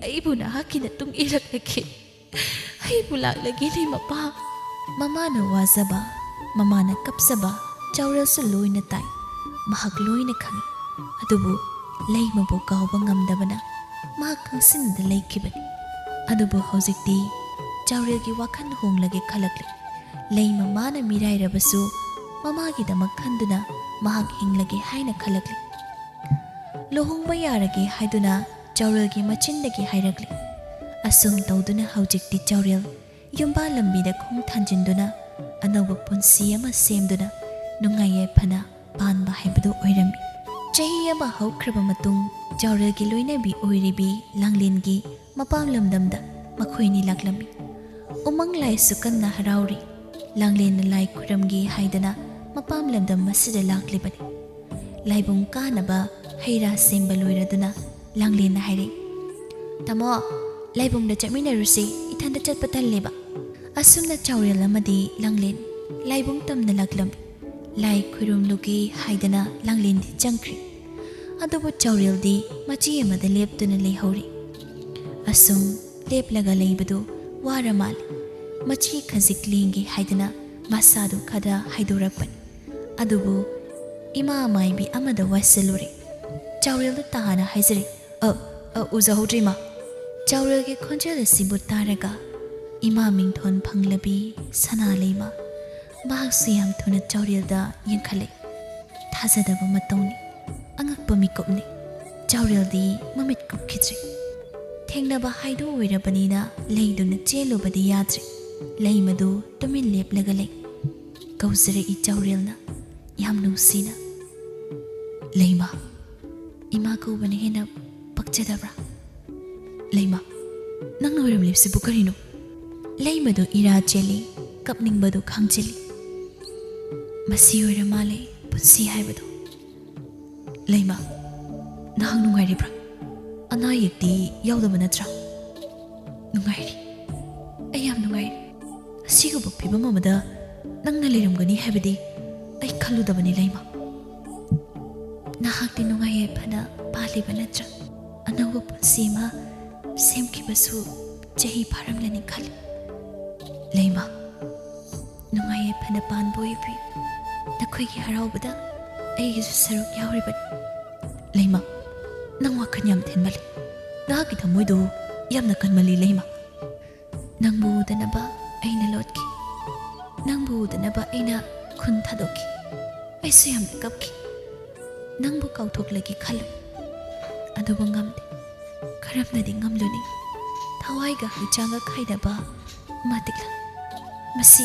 ꯑꯩꯕꯨ ꯅꯍꯥꯛꯀꯤ ꯅꯇꯨꯡ ꯏꯜꯂꯛꯂꯒꯦ꯫ ꯑꯩꯕꯨ ꯂꯥꯛꯂꯒꯦꯅꯦ ꯃꯄꯥ꯫" ꯃꯃꯥꯅ ꯋꯥꯖꯕ, ꯃꯃꯥꯅ ꯀꯞꯆꯕ ꯆꯥꯎꯔꯦꯜꯁꯨ ꯂꯣꯏꯅ ꯇꯥꯏ꯫ ꯃꯍꯥꯛ ꯂꯣꯏꯅ ꯈꯪꯏ꯫ ꯑꯗꯨꯕꯨ ꯂꯩꯃꯕꯨ ꯀꯥꯎꯕ ꯉꯝꯗꯕꯅ ꯃꯍꯥꯛ ꯈꯪꯁꯤꯟꯗ ꯂꯩꯈꯤꯕꯅꯤ꯫ ꯑꯗꯨꯕꯨ ꯍꯧꯖꯤꯛꯇꯤ ꯆꯥꯎꯔꯦꯜꯒꯤ ꯋꯥꯈꯜ ꯍꯣꯡꯂꯒꯦ ꯈꯜꯂꯛꯂꯤ꯫ ꯂꯩꯃ ꯃꯥꯅ ꯃꯤꯔꯥꯏꯔꯕꯁꯨ ꯃꯃꯥꯒꯤꯗꯃꯛ ꯈꯟꯗꯨꯅ ꯃꯍꯥꯛ ꯍꯤꯡꯂꯒꯦ ꯍꯥꯏꯅ ꯈꯜꯂꯛꯂꯤ꯫ ꯂꯨꯍꯣꯡꯕ ꯌꯥꯔꯒꯦ ꯍꯥꯏꯗꯨꯅ ꯆꯥꯎꯔꯦꯜꯒꯤ ꯃꯆꯤꯟꯗꯒꯤ ꯍꯥꯏꯔꯛꯂꯤ꯫ ꯑꯁꯨꯝ ꯇꯧꯗꯨꯅ ꯍꯧꯖꯤꯛꯇꯤ ꯆꯥꯎꯔꯦꯜ ꯌꯨꯝꯕꯥ ꯂꯝꯕꯤꯗ ꯈꯣꯡ ꯊꯥꯡꯖꯤꯟꯗꯨꯅ ꯑꯅꯧꯕ ꯄꯨꯟꯁꯤ ꯑꯃ ꯁꯦꯝꯗꯨꯅ ꯅꯨꯡꯉꯥꯏ ꯌꯥꯏꯐꯅ ꯄꯥꯟꯕ ꯍꯥꯏꯕꯗꯨ ꯑꯣꯏꯔꯝꯃꯤ꯫ ꯆꯍꯤ ꯑꯃ ꯍꯧꯈ꯭ꯔꯕ ꯃꯇꯨꯡ ꯆꯥꯎꯔꯦꯜꯒꯤ ꯂꯣꯏꯅꯕꯤ ꯑꯣꯏꯔꯤꯕꯤ ꯂꯥꯡꯂꯦꯟꯒꯤ ꯃꯄꯥꯝ ꯂꯝꯗꯝꯗ ꯃꯈꯣꯏꯅꯤ ꯂꯥꯛꯂꯝꯃꯤ꯫ ꯎꯃꯪ ꯂꯥꯏꯁꯨ ꯀꯟꯅ ꯍꯔꯥꯎꯔꯤ꯫ ꯂꯥꯡꯂꯦꯟꯅ ꯂꯥꯏ ꯈꯨꯔꯝꯒꯦ ꯍꯥꯏꯗꯅ ꯃꯄꯥꯝ ꯂꯝꯗꯝ ꯑꯁꯤꯗ ꯂꯥꯛꯂꯤꯕꯅꯤ꯫ ꯂꯥꯏꯕꯨꯡ ꯀꯥꯅꯕ ꯍꯩ ꯔꯥ ꯁꯦꯝꯕ ꯂꯣꯏꯔꯗꯨꯅ ꯂꯥꯡꯂꯦꯟꯅ ꯍꯥꯏꯔꯛꯏ, "ꯇꯥꯃꯣ, ꯂꯥꯏꯕꯨꯡꯗ ꯆꯠꯃꯤꯟꯅꯔꯨꯁꯤ, ꯏꯊꯟꯗ ꯆꯠꯄ ꯇꯜꯂꯦꯕ꯫" ꯑꯁꯨꯝꯅ ꯆꯥꯎꯔꯦꯜ ꯑꯃꯗꯤ ꯂꯥꯡꯂꯦꯟ ꯂꯥꯏꯕꯨꯡ ꯇꯝꯅ ꯂꯥꯛꯂꯝꯃꯤ꯫ ꯂꯥꯏ ꯈꯨꯔꯨꯝꯂꯨꯒꯦ ꯍꯥꯏꯗꯅ ꯂꯥꯡꯂꯦꯟꯗꯤ ꯆꯪꯈ꯭ꯔꯦ꯫ ꯑꯗꯨꯕꯨ ꯆꯥꯎꯔꯦꯜꯗꯤ ꯃꯆꯤ ꯑꯃꯗ ꯂꯦꯞꯇꯨꯅ ꯂꯩꯍꯧꯔꯤ꯫ ꯑꯁꯨꯝ ꯂꯦꯞꯂꯒ ꯂꯩꯕꯗꯨ ꯋꯥꯔ ꯃꯥꯜꯂꯤ꯫ ꯃꯆꯤ ꯈꯖꯤꯛ ꯂꯦꯡꯒꯦ ꯍꯥꯏꯗꯅ ꯃꯁꯥꯗꯨ ꯈꯔ ꯍꯥꯏꯗꯣꯔꯛꯄꯅꯤ꯫ ꯑꯗꯨꯕꯨ ꯏꯃꯥ ꯃꯥꯏꯕꯤ ꯑꯃꯗ ꯋꯥꯏꯁꯤꯜꯂꯨꯔꯦ꯫ ꯆꯥꯎꯔꯦꯜꯗ ꯇꯥꯅ ꯍꯥꯏꯖꯔꯦ, "ꯑ, ꯑ, ꯎꯖꯍꯧꯗ꯭ꯔꯦ, ꯏꯃꯥ꯫" ꯆꯥꯎꯔꯦꯜꯒꯤ ꯈꯣꯟꯖꯦꯜ ꯑꯁꯤꯕꯨ ꯇꯥꯔꯒ ꯏꯃꯥ ꯃꯤꯡꯊꯣꯟ ꯐꯪꯂꯕꯤ ꯁꯅꯥ ꯂꯩꯃ ꯃꯍꯥꯛꯁꯨ ꯌꯥꯝ ꯊꯨꯅ ꯆꯥꯎꯔꯦꯜꯗ ꯌꯦꯡꯈꯠꯂꯛꯏ꯫ ꯊꯥꯖꯗꯕ ꯃꯇꯧꯅꯤ꯫ ꯑꯉꯛꯄ ꯃꯤꯀꯨꯞꯅꯤ꯫ ꯆꯥꯎꯔꯦꯜꯗꯤ ꯃꯃꯤꯠ ꯀꯨꯞꯈꯤꯗ꯭ꯔꯦ꯫ ꯊꯦꯡꯅꯕ ꯍꯥꯏꯗꯨ ꯑꯣꯏꯔꯕꯅꯤꯅ ꯂꯩꯗꯨꯅ ꯆꯦꯜꯂꯨꯕꯗꯤ ꯌꯥꯗ꯭ꯔꯦ꯫ ꯂꯩꯃꯗꯨ ꯇꯨꯃꯤꯟ ꯂꯦꯞꯂꯒ ꯂꯩ꯫ ꯀꯧꯖꯔꯛꯏ ꯆꯥꯎꯔꯦꯜꯅ ꯌꯥꯝ ꯅꯨꯡꯁꯤꯅ, "ꯂꯩꯃ, ꯏꯃꯥ ꯀꯧꯕꯅ ꯍꯦꯟꯅ ꯄꯛꯆꯗꯕ꯭ꯔꯥ? ꯂꯩꯃ, ꯅꯪꯅ ꯑꯣꯏꯔꯝꯂꯤꯕꯁꯤꯕꯨ ꯀꯔꯤꯅꯣ?" ꯂꯩꯃꯗꯨ ꯏꯔꯥ ꯆꯦꯜꯂꯤ, ꯀꯞꯅꯤꯡꯕꯗꯨ ꯈꯥꯡꯖꯤꯜꯂꯤ꯫ ꯃꯁꯤ ꯑꯣꯏꯔ ꯃꯥꯜꯂꯦ ꯄꯨꯟꯁꯤ ꯍꯥꯏꯕꯗꯨ꯫ "ꯂꯩꯃ, ꯅꯍꯥꯛ ꯅꯨꯡꯉꯥꯏꯔꯤꯕ꯭ꯔꯥ? ꯑꯅꯥ ꯑꯌꯦꯛꯇꯤ ꯌꯥꯎꯗꯕ ꯅꯠꯇ꯭ꯔꯥ?" "ꯅꯨꯡꯉꯥꯏꯔꯤ꯫ ꯑꯩ ꯌꯥꯝ ꯅꯨꯡꯉꯥꯏꯔꯤ꯫ ꯑꯁꯤꯒꯨꯝꯕ ꯐꯤꯕꯝ ꯑꯃꯗ ꯅꯪꯅ ꯂꯩꯔꯝꯒꯅꯤ ꯍꯥꯏꯕꯗꯤ ꯑꯩ ꯈꯜꯂꯨꯗꯕꯅꯤ, ꯂꯩꯃ꯫" "ꯅꯍꯥꯛꯇꯤ ꯅꯨꯡꯉꯥꯏ ꯌꯥꯏꯐꯅ ꯄꯥꯜꯂꯤꯕ ꯅꯠꯇ꯭ꯔꯥ? ꯑꯅꯧꯕ ꯄꯨꯟꯁꯤ ꯑꯃ ꯁꯦꯝꯈꯤꯕꯁꯨ ꯆꯍꯤ ꯐꯥꯔꯝꯂꯅꯤ ꯈꯜꯂꯤ꯫" "ꯂꯩꯃ, ꯅꯨꯡꯉꯥꯏ ꯌꯥꯏꯐꯅ ꯄꯥꯟꯕ ꯑꯣꯏꯕꯤ꯫ ꯅꯈꯣꯏꯒꯤ ꯍꯔꯥꯎꯕꯗ ꯑꯩꯒꯤꯁꯨ ꯁꯔꯨꯛ ꯌꯥꯎꯔꯤꯕꯅꯤ꯫" "ꯂꯩꯃ, ꯅꯪ ꯋꯥꯈꯜ ꯌꯥꯝ ꯊꯤꯟꯃꯜꯂꯤ꯫ ꯅꯍꯥꯛꯀꯤ ꯊꯃꯣꯏꯗꯨ ꯌꯥꯝꯅ ꯀꯟꯃꯜꯂꯤ, ꯂꯩꯃ꯫ ꯅꯪꯕꯨ ꯎꯗꯅꯕ ꯑꯩꯅ ꯂꯣꯠꯈꯤ꯫ ꯅꯪꯕꯨ ꯎꯗꯅꯕ ꯑꯩꯅ ꯈꯨꯟ ꯊꯥꯗꯣꯛꯈꯤ꯫ ꯑꯩꯁꯨ ꯌꯥꯝꯅ ꯀꯞꯈꯤ꯫ ꯅꯪꯕꯨ ꯀꯥꯎꯊꯣꯛꯂꯒꯦ ꯈꯜꯂꯨꯏ, ꯑꯗꯨꯕꯨ ꯉꯝꯗꯦ꯫ ꯀꯔꯝꯅꯗꯤ ꯉꯝꯂꯨꯅꯤ? ꯊꯋꯥꯏꯒ ꯍꯛꯆꯥꯡꯒ ꯈꯥꯏꯅꯕ ꯃꯇꯤꯛꯂ? ꯃꯁꯤ,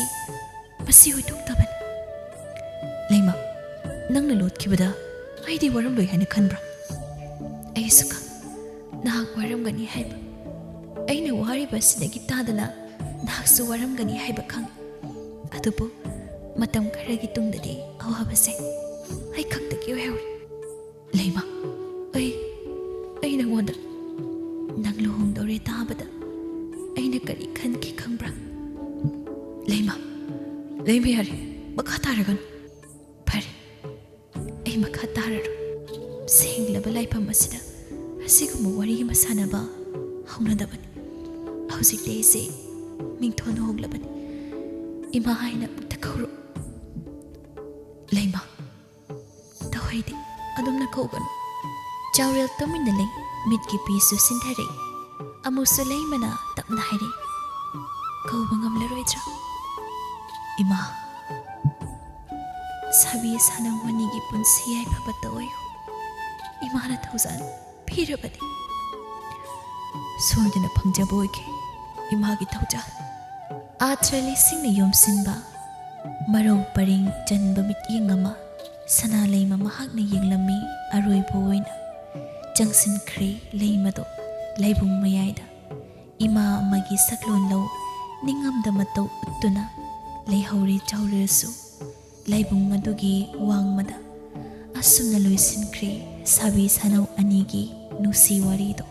ꯃꯁꯤ ꯑꯣꯏꯊꯣꯛꯇꯕꯅꯤ꯫ ꯂꯩꯃ, ꯅꯪꯅ ꯂꯣꯠꯈꯤꯕꯗ ꯑꯩꯗꯤ ꯋꯥꯔꯝꯂꯣꯏ ꯍꯥꯏꯅ ꯈꯟꯕ꯭ꯔꯥ? ꯑꯩꯁꯨ ꯈꯪ, ꯅꯍꯥꯛ ꯋꯥꯔꯝꯒꯅꯤ ꯍꯥꯏꯕ꯫ ꯑꯩꯅ ꯋꯥꯔꯤꯕ ꯑꯁꯤꯗꯒꯤ ꯇꯥꯗꯅ ꯅꯍꯥꯛꯁꯨ ꯋꯥꯔꯝꯒꯅꯤ ꯍꯥꯏꯕ ꯈꯪ꯫ ꯑꯗꯨꯕꯨ ꯃꯇꯝ ꯈꯔꯒꯤ ꯇꯨꯡꯗꯗꯤ ꯑꯋꯥꯕꯁꯦ ꯑꯩ ꯈꯛꯇꯒꯤ ꯑꯣꯏꯍꯧꯔꯦ꯫ ꯂꯩꯃ, ꯑꯩ, ꯑꯩ ꯅꯉꯣꯟꯗ, ꯅꯪ ꯂꯨꯍꯣꯡꯗꯧꯔꯦ ꯇꯥꯕꯗ ꯑꯩꯅ ꯀꯔꯤ ꯈꯟꯈꯤ ꯈꯪꯕ꯭ꯔꯥ? ꯂꯩꯃ, ꯂꯩꯃ, ꯌꯥꯔꯦ, ꯃꯈꯥ ꯇꯥꯔꯒꯅꯨ꯫ ꯐꯔꯦ, ꯑꯩ ꯃꯈꯥ ꯇꯥꯔꯔꯣꯏ꯫ ꯁꯦꯡꯂꯕ ꯂꯥꯏꯐꯝ ꯑꯁꯤꯗ ꯑꯁꯤꯒꯨꯝꯕ ꯋꯥꯔꯤ ꯑꯃ ꯁꯥꯟꯅꯕ ꯍꯧꯅꯗꯕꯅꯤ꯫ ꯍꯧꯖꯤꯛꯇꯤ ꯑꯩꯁꯦ ꯃꯤꯡꯊꯣꯟ ꯍꯣꯡꯂꯕꯅꯤ꯫ ꯏꯃꯥ ꯍꯥꯏꯅ ꯑꯃꯨꯛꯇ ꯀꯧꯔꯛꯎ꯫ ꯂꯩꯃ, ꯇꯧꯍꯩꯗꯦ, ꯑꯗꯨꯝꯅ ꯀꯧꯒꯅꯨ꯫ ꯆꯥꯎꯔꯦꯜ ꯇꯨꯃꯤꯟꯅ ꯂꯩ, ꯃꯤꯠꯀꯤ ꯄꯤꯁꯨ ꯁꯤꯟꯊꯔꯦ꯫ ꯑꯃꯨꯛꯁꯨ ꯂꯩꯃꯅ ꯇꯞꯅ ꯍꯥꯏꯔꯦ, "ꯀꯧꯕ ꯉꯝꯂꯔꯣꯏꯗ꯭ꯔꯥ?" ꯏꯃꯥ, ꯁꯥꯕꯤ ꯁꯥꯅꯧ ꯑꯅꯤꯒꯤ ꯄꯨꯟꯁꯤ ꯌꯥꯏꯐꯕꯇ ꯑꯣꯏꯌꯨ꯫ ꯏꯃꯥꯅ ꯊꯧꯖꯥꯜ ꯄꯤꯔꯕꯗꯤ ꯁꯣꯏꯗꯅ ꯐꯪꯖꯕ ꯑꯣꯏꯒꯦ, ꯏꯃꯥꯒꯤ ꯊꯧꯖꯥꯜ꯫ ꯑꯥꯊ꯭ꯔ ꯂꯤꯁꯤꯡꯅ ꯌꯣꯝꯁꯤꯟꯕ ꯃꯔꯧ ꯄꯔꯦꯡ ꯆꯟꯕ ꯃꯤꯠꯌꯦꯡ ꯑꯃ ꯁꯅꯥ ꯂꯩꯃ ꯃꯍꯥꯛꯅ ꯌꯦꯡꯂꯝꯃꯤ꯫ ꯑꯔꯣꯏꯕ ꯑꯣꯏꯅ ꯆꯪꯁꯤꯟꯈ꯭ꯔꯦ ꯂꯩꯃꯗꯣ ꯂꯥꯏꯕꯨꯡ ꯃꯌꯥꯏꯗ꯫ ꯏꯃꯥ ꯑꯃꯒꯤ ꯁꯛꯂꯣꯟ ꯂꯧ ꯅꯤꯡꯉꯝꯗ ꯃꯇꯧ ꯎꯠꯇꯨꯅ ꯂꯩꯍꯧꯔꯦ ꯆꯥꯎꯔꯦꯜꯁꯨ꯫ ꯂꯥꯏꯕꯨꯡ ꯑꯗꯨꯒꯤ ꯋꯥꯡꯃꯗ꯫ ꯑꯁꯨꯝꯅ ꯂꯣꯏꯁꯤꯟꯈ꯭ꯔꯦ ꯁꯥꯕꯤ ꯁꯥꯅꯧ ꯑꯅꯤꯒꯤ ꯅꯨꯡꯁꯤ ꯋꯥꯔꯤꯗꯣ꯫